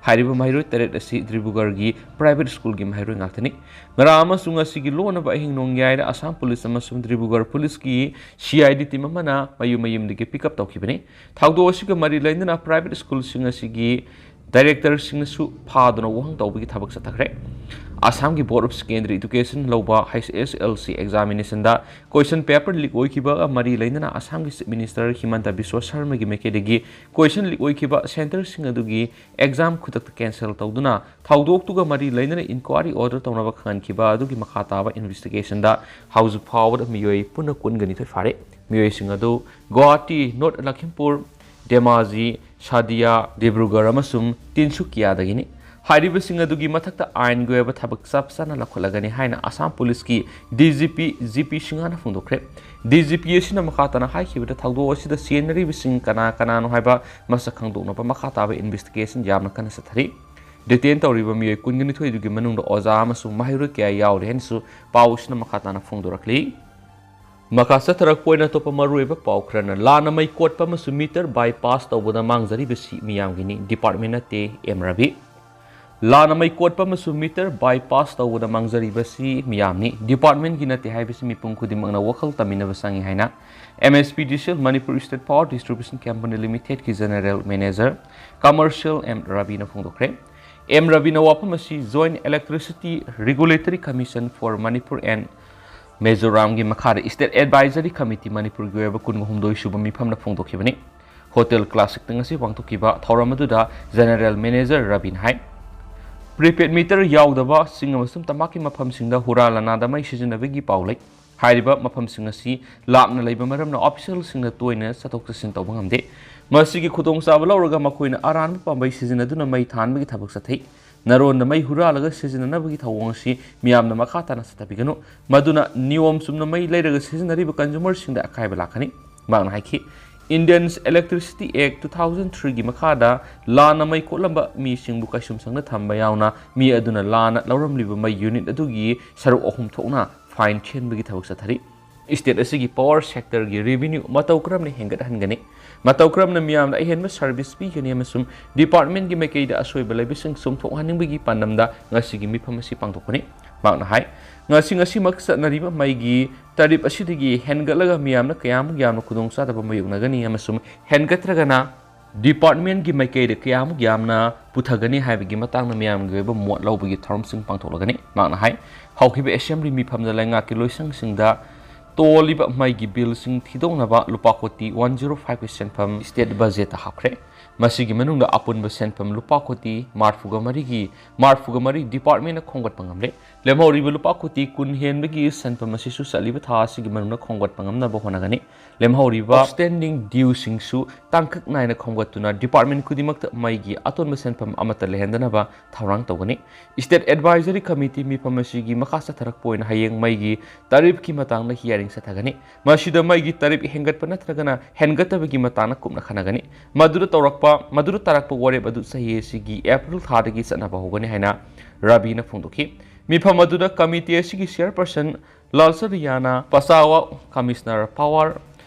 ꯍꯥꯏꯔꯤꯕ ꯃꯍꯩꯔꯣꯏ ꯇꯔꯦꯠ ꯑꯁꯤ ꯗꯤꯕ꯭ꯔꯨꯒꯔꯒꯤ ꯄ꯭ꯔꯥꯏꯚꯦꯠ ꯁ꯭ꯀꯨꯜꯒꯤ ꯃꯍꯩꯔꯣꯏ ꯉꯥꯛꯇꯅꯤ꯫ ꯉꯔꯥꯡ ꯑꯃꯁꯨꯡ ꯉꯁꯤꯒꯤ ꯂꯣꯟꯅꯕ ꯑꯍꯤꯡ ꯅꯣꯡꯌꯥꯏꯗ ꯑꯁꯥꯝ ꯄꯨꯂꯤꯁ ꯑꯃꯁꯨꯡ ꯗꯤꯕ꯭ꯔꯨꯒꯔ ꯄꯨꯂꯤꯁꯀꯤ ꯁꯤ ꯑꯥꯏ ꯗꯤ ꯇꯤꯝ ꯑꯃꯅ ꯃꯌꯨꯝ ꯃꯌꯨꯝꯗꯒꯤ ꯄꯤꯛ ꯑꯞ ꯇꯧꯈꯤꯕꯅꯤ꯫ ꯊꯧꯗꯣꯛ ꯑꯁꯤꯒ ꯃꯔꯤ ꯂꯩꯅꯅ ꯄ꯭ꯔꯥꯏꯚꯦꯠ ꯁ꯭ꯀꯨꯜꯁꯤꯡ ꯑꯁꯤꯒꯤ ꯗꯥꯏꯔꯦꯛꯇꯔꯁꯤꯡꯅꯁꯨ ꯐꯥꯗꯨꯅ ꯋꯥꯍꯪ ꯇꯧꯕꯒꯤ ꯊꯕꯛ ꯆꯠꯊꯈ꯭ꯔꯦ꯫ ꯑꯁꯥꯝꯒꯤ ꯕꯣꯔꯗ ꯑꯣꯐ ꯁꯦꯀꯦꯟꯗꯔꯤ ꯑꯦꯗꯨꯀꯦꯁꯟ ꯂꯧꯕ ꯍꯩꯆ ꯑꯦꯁ ꯑꯦꯜ ꯁꯤ ꯑꯦꯛꯖꯥꯃꯤꯅꯦꯁꯟꯗ ꯀꯣꯏꯁꯟ ꯄꯦꯄꯔ ꯂꯤꯛ ꯑꯣꯏꯈꯤꯕꯒ ꯃꯔꯤ ꯂꯩꯅꯅ ꯑꯁꯥꯝꯒꯤ ꯆꯤꯐ ꯃꯤꯅꯤꯁꯇꯔ ꯍꯤꯃꯟꯇ ꯕꯤꯁ꯭ꯋ ꯁꯔꯃꯒꯤ ꯃꯥꯏꯀꯩꯗꯒꯤ ꯀꯣꯏꯁꯟ ꯂꯤꯛ ꯑꯣꯏꯈꯤꯕ ꯁꯦꯟꯇꯔꯁꯤꯡ ꯑꯗꯨꯒꯤ ꯑꯦꯛꯖꯥꯝ ꯈꯨꯗꯛꯇ ꯀꯦꯟꯁꯦꯜ ꯇꯧꯗꯨꯅ ꯊꯧꯗꯣꯛꯇꯨꯒ ꯃꯔꯤ ꯂꯩꯅꯅ ꯏꯟꯀ꯭ꯋꯥꯔꯤ ꯑꯣꯔꯗꯔ ꯇꯧꯅꯕ ꯈꯪꯍꯟꯈꯤꯕ ꯑꯗꯨꯒꯤ ꯃꯈꯥ ꯇꯥꯕ ꯏꯟꯚꯦꯁꯇꯤꯒꯦꯁꯟꯗ ꯍꯧꯖꯤꯛ ꯐꯥꯎꯕꯗ ꯃꯤꯑꯣꯏ ꯄꯨꯟꯅ ꯀꯨꯟꯒ ꯅꯤꯊꯣꯏ ꯐꯥꯔꯦ꯫ ꯃꯤꯑꯣꯏꯁꯤꯡ ꯑꯗꯨ ꯒꯨꯋꯥꯍꯥꯇꯤ, ꯅꯣꯔꯠ ꯂꯈꯤꯝꯄꯨꯔ, ꯙꯦꯃꯥꯖꯤ, ꯁꯥꯗꯤꯌꯥ, ꯗꯤꯕ꯭ꯔꯨꯒꯔ ꯑꯃꯁꯨꯡ ꯇꯤꯟꯁꯨꯀꯤꯌꯥꯗꯒꯤꯅꯤ꯫ ꯍꯥꯏꯔꯤꯕꯁꯤꯡ ꯑꯗꯨꯒꯤ ꯃꯊꯛꯇ ꯑꯥꯏꯟꯒꯤ ꯑꯣꯏꯕ ꯊꯕꯛ ꯆꯞ ꯆꯥꯅ ꯂꯧꯈꯠꯂꯒꯅꯤ ꯍꯥꯏꯅ ꯑꯁꯥꯝ ꯄꯨꯂꯤꯁꯀꯤ D G P G P ꯁꯤꯡꯍꯅ ꯐꯣꯡꯗꯣꯛꯈ꯭ꯔꯦ꯫ ꯗꯤ ꯖꯤ ꯄꯤ ꯑꯁꯤꯅ ꯃꯈꯥ ꯇꯥꯅ ꯍꯥꯏꯈꯤꯕꯗ ꯊꯧꯗꯣꯛ ꯑꯁꯤꯗ ꯆꯦꯟꯅꯔꯤꯕꯁꯤꯡ ꯀꯅꯥ ꯀꯅꯥꯅꯣ ꯍꯥꯏꯕ ꯃꯁꯛ ꯈꯪꯗꯣꯛꯅꯕ ꯃꯈꯥ ꯇꯥꯕ ꯏꯟꯚꯦꯁꯇꯤꯒꯦꯁꯟ ꯌꯥꯝꯅ ꯀꯟꯅ ꯆꯠꯊꯔꯤ꯫ ꯗꯤꯇꯦꯟ ꯇꯧꯔꯤꯕ ꯃꯤꯑꯣꯏ ꯀꯨꯟꯒ ꯅꯤꯊꯣꯏꯗꯨꯒꯤ ꯃꯅꯨꯡꯗ ꯑꯣꯖꯥ ꯑꯃꯁꯨꯡ ꯃꯍꯩꯔꯣꯏ ꯀꯌꯥ ꯌꯥꯎꯔꯤ ꯍꯥꯏꯅꯁꯨ ꯄꯥꯎ ꯑꯁꯤꯅ ꯃꯈꯥ ꯇꯥꯅ ꯐꯣꯡꯗꯣꯔꯛꯂꯤ꯫ ꯃꯈꯥ ꯆꯠꯊꯔꯛꯄ ꯑꯣꯏꯅ ꯑꯇꯣꯞꯄ ꯃꯔꯨꯑꯣꯏꯕ ꯄꯥꯎ ꯈꯔꯅ, ꯂꯥꯟꯅ ꯃꯩ ꯀꯣꯠꯄ ꯑꯃꯁꯨꯡ ꯃꯤꯇꯔ ꯕꯥꯏꯄꯥꯁ ꯇꯧꯕꯗ ꯃꯥꯡꯖꯔꯤꯕꯁꯤ ꯃꯤꯌꯥꯝꯒꯤꯅꯤ, ꯗꯤꯄꯥꯔꯠꯃꯦꯟ ꯅꯠꯇꯦ, ꯑꯦꯝ ꯔꯕꯤ꯫ ꯂꯥꯟꯅ ꯃꯩ ꯀꯣꯠꯄ ꯑꯃꯁꯨꯡ ꯃꯤꯇꯔ ꯕꯥꯏꯄꯥꯁ ꯇꯧꯕꯗ ꯃꯥꯡꯖꯔꯤꯕꯁꯤ ꯃꯤꯌꯥꯝꯅꯤ, ꯗꯤꯄꯥꯔꯠꯃꯦꯟꯒꯤ ꯅꯠꯇꯦ ꯍꯥꯏꯕꯁꯤ ꯃꯤꯄꯨꯝ ꯈꯨꯗꯤꯡꯃꯛꯅ ꯋꯥꯈꯜ ꯇꯝꯃꯤꯟꯅꯕ ꯆꯪꯏ ꯍꯥꯏꯅ ꯑꯦꯝ ꯑꯦꯁ P D C L, Manipur state power distribution company ꯂꯤꯃꯤꯇꯦꯗꯀꯤ ꯖꯦꯅꯔꯦꯜ ꯃꯦꯅꯦꯖꯔ ꯀꯃꯔꯁꯤꯌꯦꯜ ꯑꯦꯝ ꯔꯕꯤꯅ ꯐꯣꯡꯗꯣꯛꯈ꯭ꯔꯦ꯫ ꯑꯦꯝ ꯔꯕꯤꯅ ꯋꯥꯐꯝ ꯑꯁꯤ Joint Electricity Regulatory Commission for Manipur and ꯃꯤꯖꯣꯔꯥꯝꯒꯤ ꯃꯈꯥꯗ ꯏꯁꯇꯦꯠ ꯑꯦꯗꯚꯥꯏꯖꯔꯤ ꯀꯃꯤꯇꯤ ꯃꯅꯤꯄꯨꯔꯒꯤ ꯑꯣꯏꯕ ꯀꯨꯟꯒ ꯍꯨꯝꯗꯣꯏ ꯁꯨꯕ ꯃꯤꯐꯝꯅ ꯐꯣꯡꯗꯣꯛꯈꯤꯕꯅꯤ꯫ ꯍꯣꯇꯦꯜ ꯀ꯭ꯂꯥꯁꯤꯛꯇ ꯉꯁꯤ ꯄꯥꯡꯊꯣꯛꯈꯤꯕ ꯊꯧꯔꯝ ꯑꯗꯨꯗ ꯖꯦꯅꯔꯦꯜ ꯃꯦꯅꯦꯖꯔ ꯔꯕꯤꯟ ꯍꯥꯏ, Prepaid meter ꯌꯥꯎꯗꯕ ꯆꯤꯡ ꯑꯃꯁꯨꯡ ꯇꯝꯄꯥꯛꯀꯤ ꯃꯐꯝꯁꯤꯡꯗ ꯍꯨꯔꯥ ꯂꯅꯥꯗ ꯃꯩ ꯁꯤꯖꯤꯟꯅꯕꯒꯤ ꯄꯥꯎ ꯂꯩ꯫ ꯍꯥꯏꯔꯤꯕ ꯃꯐꯝꯁꯤꯡ ꯑꯁꯤ ꯂꯥꯞꯅ ꯂꯩꯕ ꯃꯔꯝꯅ officialꯁꯤꯡꯅ ꯇꯣꯏꯅ ꯆꯠꯊꯣꯛ ꯆꯠꯁꯤꯟ ꯇꯧꯕ ꯉꯝꯗꯦ꯫ ꯃꯁꯤꯒꯤ ꯈꯨꯗꯣꯡꯆꯥꯕ ꯂꯧꯔꯒ ꯃꯈꯣꯏꯅ ꯑꯔꯥꯟꯕ ꯄꯥꯝꯕꯩ ꯁꯤꯖꯤꯟꯅꯗꯨꯅ ꯃꯩ ꯊꯥꯟꯕꯒꯤ ꯊꯕꯛ ꯆꯠꯊꯩ꯫ ꯅꯔꯣꯟꯗ ꯃꯩ ꯍꯨꯔꯥꯜꯂꯒ ꯁꯤꯖꯤꯟꯅꯅꯕꯒꯤ ꯊꯧꯑꯣꯡ ꯑꯁꯤ ꯃꯤꯌꯥꯝꯅ ꯃꯈꯥ ꯇꯥꯅ ꯆꯠꯊꯕꯤꯒꯅꯨ꯫ ꯃꯗꯨꯅ ꯅꯤꯌꯣꯝ ꯆꯨꯝꯅ ꯃꯩ ꯂꯩꯔꯒ ꯁꯤꯖꯤꯟꯅꯔꯤꯕ consumerꯁꯤꯡꯗ ꯑꯀꯥꯏꯕ ꯂꯥꯛꯀꯅꯤ꯫ ꯃꯍꯥꯛꯅ ꯍꯥꯏꯈꯤ, Indians Electricity Act two thousand three ꯒꯤ ꯃꯈꯥꯗ ꯂꯥꯟꯅ ꯃꯩ ꯀꯣꯠꯂꯝꯕ ꯃꯤꯁꯤꯡꯕꯨ ꯀꯩꯁꯨꯝꯁꯪꯗ ꯊꯝꯕ ꯌꯥꯎꯅ ꯃꯤ ꯑꯗꯨꯅ ꯂꯥꯟꯅ ꯂꯧꯔꯝꯂꯤꯕ ꯃꯩ unit ꯑꯗꯨꯒꯤ ꯁꯔꯨꯛ ꯑꯍꯨꯝ ꯊꯣꯛꯅ fine ꯊꯤꯍꯟꯕꯒꯤ ꯊꯕꯛ ꯆꯠꯊꯔꯤ꯫ State ꯑꯁꯤꯒꯤ power sectorꯒꯤ revenue ꯃꯇꯧ ꯀꯔꯝꯅ ꯍꯦꯟꯒꯠꯍꯟꯒꯅꯤ? ꯃꯇꯧ ꯀꯔꯝꯅ ꯃꯤꯌꯥꯝꯗ ꯑꯍꯦꯟꯕ service ꯄꯤꯒꯅꯤ ꯑꯃꯁꯨꯡ departmentꯀꯤ ꯃꯥꯏꯀꯩꯗ ꯑꯁꯣꯏꯕ ꯂꯩꯕꯁꯤꯡ ꯆꯨꯝꯊꯣꯛꯍꯟꯅꯤꯡꯕꯒꯤ ꯄꯥꯟꯗꯝꯗ ꯉꯁꯤꯒꯤ ꯃꯤꯐꯝ ꯑꯁꯤ ꯄꯥꯡꯊꯣꯛꯄꯅꯤ꯫ ꯃꯍꯥꯛꯅ ꯍꯥꯏ, ꯉꯁꯤ ꯉꯁꯤꯃꯛ ꯆꯠꯅꯔꯤꯕ ꯃꯩꯒꯤ tariff ꯑꯁꯤꯗꯒꯤ ꯍꯦꯟꯒꯠꯂꯒ ꯃꯤꯌꯥꯝꯅ ꯀꯌꯥꯃꯨꯛ ꯌꯥꯝꯅ ꯈꯨꯗꯣꯡꯆꯥꯗꯕ ꯃꯥꯌꯣꯛꯅꯒꯅꯤ ꯑꯃꯁꯨꯡ ꯍꯦꯟꯒꯠꯇ꯭ꯔꯒꯅ departmentꯀꯤ ꯃꯥꯏꯀꯩꯗ ꯀꯌꯥꯃꯨꯛ ꯌꯥꯝꯅ ꯄꯨꯊꯒꯅꯤ ꯍꯥꯏꯕꯒꯤ ꯃꯇꯥꯡꯗ ꯃꯤꯌꯥꯝꯒꯤ ꯑꯣꯏꯕ ꯃꯣꯠ ꯂꯧꯕꯒꯤ ꯊꯧꯔꯝꯁꯤꯡ ꯄꯥꯡꯊꯣꯛꯂꯒꯅꯤ꯫ ꯃꯍꯥꯛꯅ ꯍꯥꯏ, ꯍꯧꯈꯤꯕ assembly ꯃꯤꯐꯝꯗ ꯂꯩꯉꯥꯛꯀꯤ ꯂꯣꯏꯁꯪꯁꯤꯡꯗ ꯇꯣꯜꯂꯤꯕ ꯃꯩꯒꯤ billꯁꯤꯡ ꯊꯤꯗꯣꯛꯅꯕ ꯂꯨꯄꯥ ꯀꯣꯇꯤ one zero fiveꯀꯤ ꯁꯦꯟꯐꯝ state budgetꯇ ꯍꯥꯞꯈ꯭ꯔꯦ꯫ ꯃꯁꯤꯒꯤ ꯃꯅꯨꯡꯗ ꯑꯄꯨꯟꯕ ꯁꯦꯟꯐꯝ ꯂꯨꯄꯥ ꯀꯣꯇꯤ ꯃꯔꯤꯐꯨꯒ ꯃꯔꯤꯒꯤ, ꯃꯔꯤꯐꯨꯒ ꯃꯔꯤ departmentꯅ ꯈꯣꯝꯒꯠꯄ ꯉꯝꯂꯦ꯫ ꯂꯦꯝꯍꯧꯔꯤꯕ ꯂꯨꯄꯥ ꯀꯣꯇꯤ ꯀꯨꯟ ꯍꯦꯟꯕꯒꯤ ꯁꯦꯟꯐꯝ ꯑꯁꯤꯁꯨ ꯆꯠꯂꯤꯕ ꯊꯥ ꯑꯁꯤꯒꯤ ꯃꯅꯨꯡꯗ ꯈꯣꯝꯒꯠꯄ ꯉꯝꯅꯕ ꯍꯣꯠꯅꯒꯅꯤ꯫ ꯂꯦꯝꯍꯧꯔꯤꯕ outstanding dueꯁꯤꯡꯁꯨ ꯇꯥꯡꯀꯛ ꯅꯥꯏꯅ ꯈꯣꯝꯒꯠꯇꯨꯅ department ꯈꯨꯗꯤꯡꯃꯛꯇ ꯃꯩꯒꯤ ꯑꯇꯣꯟꯕ ꯁꯦꯟꯐꯝ ꯑꯃꯠꯇ ꯂꯩꯍꯟꯗꯅꯕ ꯊꯧꯔꯥꯡ ꯇꯧꯒꯅꯤ꯫ State Advisory Committee ꯃꯤꯐꯝ ꯑꯁꯤꯒꯤ ꯃꯈꯥ ꯆꯠꯊꯔꯛꯄ ꯑꯣꯏꯅ ꯍꯌꯦꯡ ꯃꯩꯒꯤ tariffꯀꯤ ꯃꯇꯥꯡꯗ hearing ꯆꯠꯊꯒꯅꯤ꯫ ꯃꯁꯤꯗ ꯃꯩꯒꯤ tariff ꯍꯦꯟꯒꯠꯄ ꯅꯠꯇ꯭ꯔꯒꯅ ꯍꯦꯟꯒꯠꯇꯕꯒꯤ ꯃꯇꯥꯡꯗ ꯀꯨꯞꯅ ꯈꯟꯅꯒꯅꯤ꯫ ꯃꯗꯨꯗ ꯇꯧꯔꯛꯄ, ꯃꯗꯨꯗ ꯇꯥꯔꯛꯄ ꯋꯥꯔꯦꯞ ꯑꯗꯨ ꯆꯍꯤ ꯑꯁꯤꯒꯤ April ꯊꯥꯗꯒꯤ ꯆꯠꯅꯕ ꯍꯧꯒꯅꯤ ꯍꯥꯏꯅ ꯔꯕꯤꯅ ꯐꯣꯡꯗꯣꯛꯈꯤ꯫ ꯃꯤꯐꯝ ꯑꯗꯨꯗ committee ꯑꯁꯤꯒꯤ chairperson ꯂꯥꯜꯁꯔꯤꯌꯥꯅ ꯄꯆꯥꯋ, Commissioner Power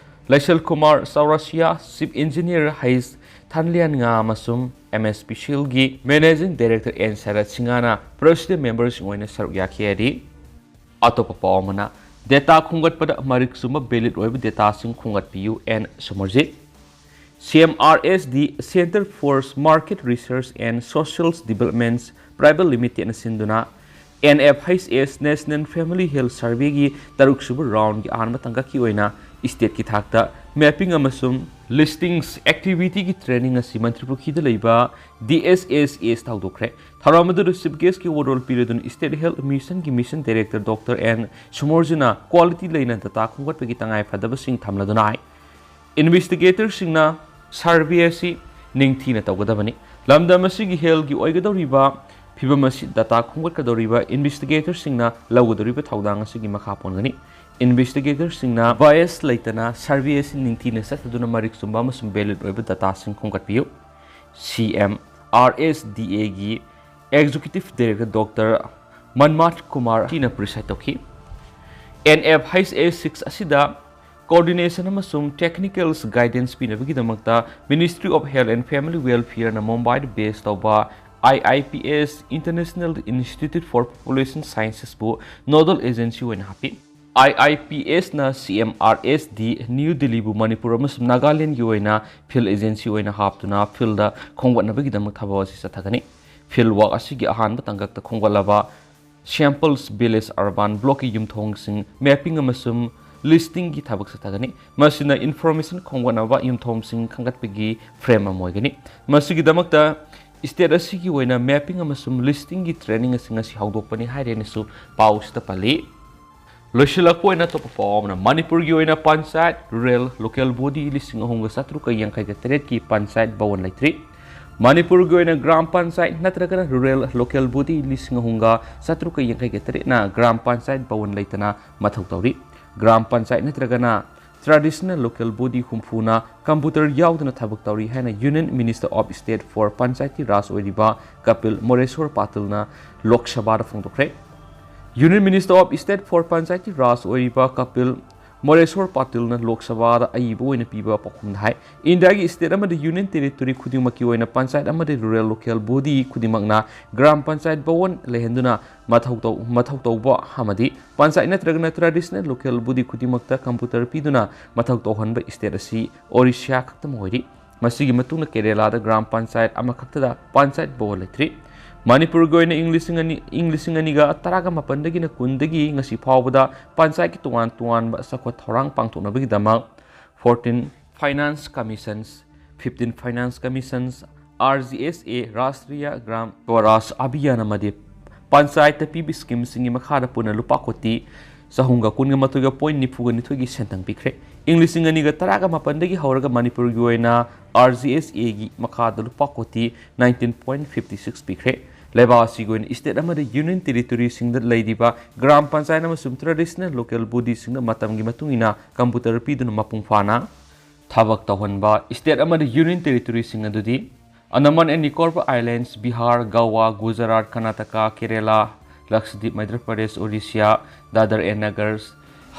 ꯂꯩꯁꯜ Kumar ꯆꯧꯔꯁꯤꯌꯥ, Chief Engineer ꯍꯩꯁ ꯊꯟꯂꯤꯌꯥꯟꯉꯥ ꯑꯃꯁꯨꯡ MSPCLꯒꯤ Managing Director ꯑꯦꯟ ꯁꯔꯠ ꯁꯤꯡꯍꯅ president memberꯁꯤꯡ ꯑꯣꯏꯅ ꯁꯔꯨꯛ ꯌꯥꯈꯤ ꯍꯥꯏꯔꯤ꯫ ꯑꯇꯣꯞꯄ ꯄꯥꯎ ꯑꯃꯅ, data ꯈꯣꯝꯒꯠꯄꯗ ꯃꯔꯤꯛ ꯆꯨꯝꯕ valid ꯑꯣꯏꯕ dataꯁꯤꯡ ꯈꯣꯝꯒꯠꯄꯤꯌꯨ, N Sumarjit. CMRSD, Centre for Market Research and Social Developments Private Limitedꯅ ꯁꯤꯟꯗꯨꯅ NFHS National Family Health Surveyꯒꯤ ꯇꯔꯨꯛꯁꯨꯕ roundꯒꯤ ꯑꯍꯥꯟꯕ ꯇꯥꯡꯀꯛꯀꯤ ꯑꯣꯏꯅ stateꯀꯤ ꯊꯥꯛꯇ mapping ꯑꯃꯁꯨꯡ Listings activity ꯒꯤ training ꯑꯁꯤ ꯃꯟꯇ꯭ꯔꯤ ꯄꯨꯈ꯭ꯔꯤꯗ ꯂꯩꯕ D S S S ꯇ ꯍꯧꯗꯣꯛꯈ꯭ꯔꯦ꯫ ꯊꯧꯔꯝ ꯑꯗꯨꯗ chief guest ꯀꯤ ꯋꯥꯔꯣꯜ ꯄꯤꯔꯗꯨꯅ State Health Mission ꯒꯤ mission director Doctor N ꯁꯨꯃꯣꯔꯖꯤꯅ quality ꯂꯩꯅ data ꯈꯣꯝꯒꯠꯄꯒꯤ ꯇꯉꯥꯏ ꯐꯗꯕꯁꯤꯡ ꯊꯝꯂꯗꯨꯅ ꯍꯥꯏ, investigator ꯁꯤꯡꯅ survey ꯑꯁꯤ ꯅꯤꯡꯊꯤꯅ ꯇꯧꯒꯗꯕꯅꯤ꯫ ꯂꯝꯗꯝ ꯑꯁꯤꯒꯤ health ꯀꯤ ꯑꯣꯏꯒꯗꯧꯔꯤꯕ ꯐꯤꯕꯝ ꯑꯁꯤ data ꯈꯣꯝꯒꯠꯀꯗꯧꯔꯤꯕ investigator ꯁꯤꯡꯅ ꯂꯧꯒꯗꯧꯔꯤꯕ ꯊꯧꯗꯥꯡ ꯑꯁꯤꯒꯤ ꯃꯈꯥ ꯄꯣꯟꯒꯅꯤ꯫ Investigator ꯁꯤꯡꯅ bias ꯂꯩꯇꯅ survey ꯑꯁꯤ ꯅꯤꯡꯊꯤꯅ ꯆꯠꯊꯗꯨꯅ ꯃꯔꯤꯛ ꯆꯨꯝꯕ ꯑꯃꯁꯨꯡ valid ꯑꯣꯏꯕ data ꯁꯤꯡ ꯈꯣꯝꯒꯠꯄꯤꯌꯨ꯫ C M R S D A ꯒꯤ Executive Director Doctor ꯃꯟꯃꯥꯊ ꯀꯨꯃꯥꯔ ꯁꯤꯅ preside ꯇꯧꯈꯤ꯫ N F H A six ꯑꯁꯤꯗ coordination ꯑꯃꯁꯨꯡ technical guidance ꯄꯤꯅꯕꯒꯤꯗꯃꯛꯇ Ministry of Health and Family Welfare ꯅ ꯃꯨꯝꯕꯥꯏꯗ base ꯇꯧꯕ I I P S, International Institute for Population Sciences ꯕꯨ nodal agency ꯑꯣꯏꯅ ꯍꯥꯞꯄꯤ꯫ I I P S ꯅ C M R S D, new ꯗꯤꯜꯂꯤꯕꯨ ꯃꯅꯤꯄꯨꯔ ꯑꯃꯁꯨꯡ ꯅꯥꯒꯥꯂꯦꯟꯗꯒꯤ ꯑꯣꯏꯅ field agency ꯑꯣꯏꯅ ꯍꯥꯞꯇꯨꯅ field ꯗ ꯈꯣꯝꯒꯠꯅꯕꯒꯤꯗꯃꯛ ꯊꯕꯛ ꯑꯁꯤ ꯆꯠꯊꯒꯅꯤ꯫ Field work ꯑꯁꯤꯒꯤ ꯑꯍꯥꯟꯕ ꯇꯥꯡꯀꯛꯇ ꯈꯣꯝꯒꯠꯂꯕ samples village urban block ꯀꯤ ꯌꯨꯝꯊꯣꯡꯁꯤꯡ mapping ꯑꯃꯁꯨꯡ listing ꯒꯤ ꯊꯕꯛ ꯆꯠꯊꯒꯅꯤ꯫ ꯃꯁꯤꯅ information ꯈꯣꯝꯒꯠꯅꯕ ꯌꯨꯝꯊꯣꯡꯁꯤꯡ ꯈꯪꯒꯠꯄꯒꯤ frame ꯑꯃ ꯑꯣꯏꯒꯅꯤ꯫ ꯃꯁꯤꯒꯤꯗꯃꯛꯇ state ꯑꯁꯤꯒꯤ ꯑꯣꯏꯅ mapping ꯑꯃꯁꯨꯡ listing ꯒꯤ training ꯑꯁꯤ ꯉꯁꯤ ꯍꯧꯗꯣꯛꯄꯅꯤ ꯍꯥꯏꯔꯦꯅꯁꯨ ꯄꯥꯎꯁꯤꯗ ꯄꯜꯂꯤ꯫ ꯂꯣꯏꯁꯤꯜꯂꯛꯄ ꯑꯣꯏꯅ ꯑꯇꯣꯞꯄ ꯄꯥꯎ ꯑꯃꯅ, ꯃꯅꯤꯄꯨꯔꯒꯤ ꯑꯣꯏꯅ ꯄꯟꯆꯥꯌꯠ, rural, local body ꯂꯤꯁꯤꯡ ꯑꯍꯨꯝꯒ ꯆꯥꯇ꯭ꯔꯨꯛꯀ ꯌꯥꯡꯈꯩꯒ ꯇꯔꯦꯠꯀꯤ ꯄꯟꯆꯥꯌꯠ ꯚꯋꯟ ꯂꯩꯇ꯭ꯔꯤ꯫ ꯃꯅꯤꯄꯨꯔꯒꯤ ꯑꯣꯏꯅ ꯒ꯭ꯔꯥꯝ ꯄꯟꯆꯥꯌꯠ ꯅꯠꯇ꯭ꯔꯒꯅ rural, local body ꯂꯤꯁꯤꯡ ꯑꯍꯨꯝꯒ ꯆꯥꯇ꯭ꯔꯨꯛꯀ ꯌꯥꯡꯈꯩꯒ ꯇꯔꯦꯠꯅ ꯒ꯭ꯔꯥꯝ ꯄꯟꯆꯥꯌꯠ ꯚꯋꯟ ꯂꯩꯇꯅ ꯃꯊꯧ ꯇꯧꯔꯤ꯫ ꯒ꯭ꯔꯥꯝ ꯄꯟꯆꯥꯌꯠ ꯅꯠꯇ꯭ꯔꯒꯅ traditional local body ꯍꯨꯝꯐꯨꯅ computer ꯌꯥꯎꯗꯅ ꯊꯕꯛ ꯇꯧꯔꯤ ꯍꯥꯏꯅ Union Minister of State for Panchayati Raj ꯑꯣꯏꯔꯤꯕ ꯀꯄꯤꯜ ꯃꯣꯔꯦꯁꯣꯔ ꯄꯥꯇꯤꯜꯅ ꯂꯣꯛ ꯁꯚꯥꯗ ꯐꯣꯡꯗꯣꯛꯈ꯭ꯔꯦ꯫ Union Minister of State for Panchayati Raj ꯑꯣꯏꯔꯤꯕ ꯀꯄꯤꯜ ꯃꯣꯔꯦꯁꯣꯔ ꯄꯥꯇꯤꯜꯅ ꯂꯣꯛ ꯁꯚꯥꯗ ꯑꯏꯕ ꯑꯣꯏꯅ ꯄꯤꯕ ꯄꯥꯎꯈꯨꯝꯗ ꯍꯥꯏ, ꯏꯟꯗꯤꯌꯥꯒꯤ state ꯑꯃꯗꯤ union territory ꯈꯨꯗꯤꯡꯃꯛꯀꯤ ꯑꯣꯏꯅ ꯄꯟꯆꯥꯌꯠ ꯑꯃꯗꯤ rural local body ꯈꯨꯗꯤꯡꯃꯛꯅ ꯒ꯭ꯔꯥꯝ ꯄꯟꯆꯥꯌꯠ ꯚꯋꯟ ꯂꯩꯍꯟꯗꯨꯅ ꯃꯊꯧ ꯇꯧ-, ꯃꯊꯧ ꯇꯧꯕ ꯑꯃꯗꯤ ꯄꯟꯆꯥꯌꯠ ꯅꯠꯇ꯭ꯔꯒꯅ traditional local body ꯈꯨꯗꯤꯡꯃꯛꯇ computer ꯄꯤꯗꯨꯅ ꯃꯊꯧ ꯇꯧꯍꯟꯕ state ꯑꯁꯤ ꯑꯣꯔꯤꯁꯥ ꯈꯛꯇꯃꯛ ꯑꯣꯏꯔꯤ꯫ ꯃꯁꯤꯒꯤ ꯃꯇꯨꯡꯗ ꯀꯦꯔꯦꯂꯥꯗ ꯒ꯭ꯔꯥꯝ ꯄꯟꯆꯥꯌꯠ ꯑꯃꯈꯛꯇꯗ ꯄꯟꯆꯥꯌꯠ ꯚꯋꯟ ꯂꯩꯇ꯭ꯔꯤ꯫ ꯃꯅꯤꯄꯨꯔꯒꯤ ꯑꯣꯏꯅ ꯏꯪ ꯂꯤꯁꯤꯡ ꯑꯅꯤ, ꯏꯪ ꯂꯤꯁꯤꯡ ꯑꯅꯤꯒ ꯇꯔꯥꯒ ꯃꯥꯄꯟꯗꯒꯤꯅ ꯀꯨꯟꯗꯒꯤ ꯉꯁꯤ ꯐꯥꯎꯕꯗ ꯄꯟꯆꯥꯌꯠꯀꯤ ꯇꯣꯉꯥꯟ ꯇꯣꯉꯥꯟꯕ ꯆꯥꯎꯈꯠ ꯊꯧꯔꯥꯡ ꯄꯥꯡꯊꯣꯛꯅꯕꯒꯤꯗꯃꯛ fourteen Finance Commissions, fifteen Finance Commissions, R G S A, Rashtriya Gram Swaraj Abhiyan ꯑꯃꯗꯤ ꯄꯟꯆꯥꯌꯠꯇ ꯄꯤꯕ ꯁ꯭ꯀꯤꯝꯁꯤꯡꯒꯤ ꯃꯈꯥꯗ ꯄꯨꯟꯅ ꯂꯨꯄꯥ ꯀꯣꯇꯤ ꯆꯍꯨꯝꯒ ꯀꯨꯟꯒ ꯃꯥꯊꯣꯏꯒ ꯄꯣꯏꯟ ꯅꯤꯐꯨꯒ ꯅꯤꯊꯣꯏꯒꯤ ꯁꯦꯟꯊꯪ ꯄꯤꯈ꯭ꯔꯦ꯫ ꯏꯪ ꯂꯤꯁꯤꯡ ꯑꯅꯤꯒ ꯇꯔꯥꯒ ꯃꯥꯄꯟꯗꯒꯤ ꯍꯧꯔꯒ ꯃꯅꯤꯄꯨꯔꯒꯤ ꯑꯣꯏꯅ R G S Aꯒꯤ ꯃꯈꯥꯗ ꯂꯨꯄꯥ ꯀꯣꯇꯤ nineteen point fifty six ꯄꯤꯈ꯭ꯔꯦ꯫ ꯂꯩꯕꯥꯛ ꯑꯁꯤꯒꯤ ꯑꯣꯏꯅ state ꯑꯃꯗꯤ union territoryꯁꯤꯡꯗ ꯂꯩꯔꯤꯕ ꯒ꯭ꯔꯥꯝ ꯄꯟꯆꯥꯌꯠ ꯑꯃꯁꯨꯡ traditional local bodyꯁꯤꯡꯗ ꯃꯇꯝꯒꯤ ꯃꯇꯨꯡ ꯏꯟꯅ computer ꯄꯤꯗꯨꯅ ꯃꯄꯨꯡ ꯐꯥꯅ ꯊꯕꯛ ꯇꯧꯍꯟꯕ state ꯑꯃꯗꯤ union territoryꯁꯤꯡ ꯑꯗꯨꯗꯤ Andaman and Nicobar Islands, Bihar, Goa, Gujarat, Karnataka, Kerala, Lakshadweep, ꯃꯩꯙ꯭ꯔ Pradesh, Orissa, Dadar and Nagar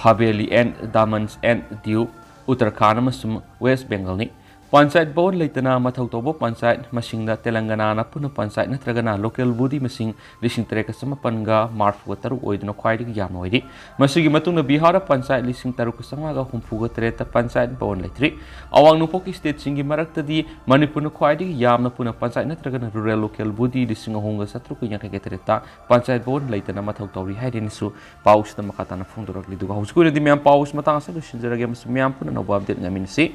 Haveli and Daman and Diu, Uttarakhand ꯑꯃꯁꯨꯡ ꯋꯦꯁ ꯕꯦꯡꯒꯜꯅꯤ꯫ ꯄꯟꯆꯥꯌꯠ ꯚꯋꯟ ꯂꯩꯇꯅ ꯃꯊꯧ ꯇꯧꯕ ꯄꯟꯆꯥꯌꯠ ꯃꯁꯤꯡꯗ ꯇꯦꯂꯪꯒꯅꯥꯅ ꯄꯨꯟꯅ ꯄꯟꯆꯥꯌꯠ ꯅꯠꯇ꯭ꯔꯒꯅ local body ꯃꯁꯤꯡ ꯂꯤꯁꯤꯡ ꯇꯔꯦꯠꯀ ꯆꯃꯥꯄꯟꯒ ꯃꯔꯤꯐꯨꯒ ꯇꯔꯨꯛ ꯑꯣꯏꯗꯨꯅ ꯈ꯭ꯋꯥꯏꯗꯒꯤ ꯌꯥꯝꯅ ꯑꯣꯏꯔꯤ꯫ ꯃꯁꯤꯒꯤ ꯃꯇꯨꯡꯗ ꯕꯤꯍꯥꯔꯗ ꯄꯟꯆꯥꯌꯠ ꯂꯤꯁꯤꯡ ꯇꯔꯨꯛꯀ ꯆꯥꯝꯃꯉꯥꯒ ꯍꯨꯝꯐꯨꯒ ꯇꯔꯦꯠꯇ ꯄꯟꯆꯥꯌꯠ ꯚꯋꯟ ꯂꯩꯇ꯭ꯔꯤ꯫ ꯑꯋꯥꯡ ꯅꯣꯡꯄꯣꯛꯀꯤ stateꯁꯤꯡꯒꯤ ꯃꯔꯛꯇꯗꯤ ꯃꯅꯤꯄꯨꯔꯅ ꯈ꯭ꯋꯥꯏꯗꯒꯤ ꯌꯥꯝꯅ ꯄꯨꯟꯅ ꯄꯟꯆꯥꯌꯠ ꯅꯠꯇ꯭ꯔꯒꯅ rural local body ꯂꯤꯁꯤꯡ ꯑꯍꯨꯝꯒ ꯆꯥꯇ꯭ꯔꯨꯛꯀ ꯌꯥꯡꯈꯩꯒ ꯇꯔꯦꯠꯇ ꯄꯟꯆꯥꯌꯠ ꯚꯋꯟ ꯂꯩꯇꯅ ꯃꯊꯧ ꯇꯧꯔꯤ ꯍꯥꯏꯗꯨꯅꯁꯨ ꯄꯥꯎꯁꯤꯗ ꯃꯈꯥ ꯇꯥꯅ ꯐꯣꯡꯗꯣꯔꯛꯂꯤ꯫ ꯑꯗꯨꯒ ꯍꯧꯖꯤꯛꯀꯤ ꯑꯣꯏꯅꯗꯤ ꯃꯌꯥꯝ ꯄꯥꯎꯁꯤ ꯃꯇꯥꯡ ꯑꯁꯤꯗ ꯂꯣꯏꯁꯤꯟꯖꯔꯒꯦ ꯑꯃꯁꯨꯡ ꯃꯌꯥꯝ ꯄꯨꯟꯅ ꯑꯅꯧꯕ update ꯉꯥꯏꯃꯤꯟꯅꯁꯤ꯫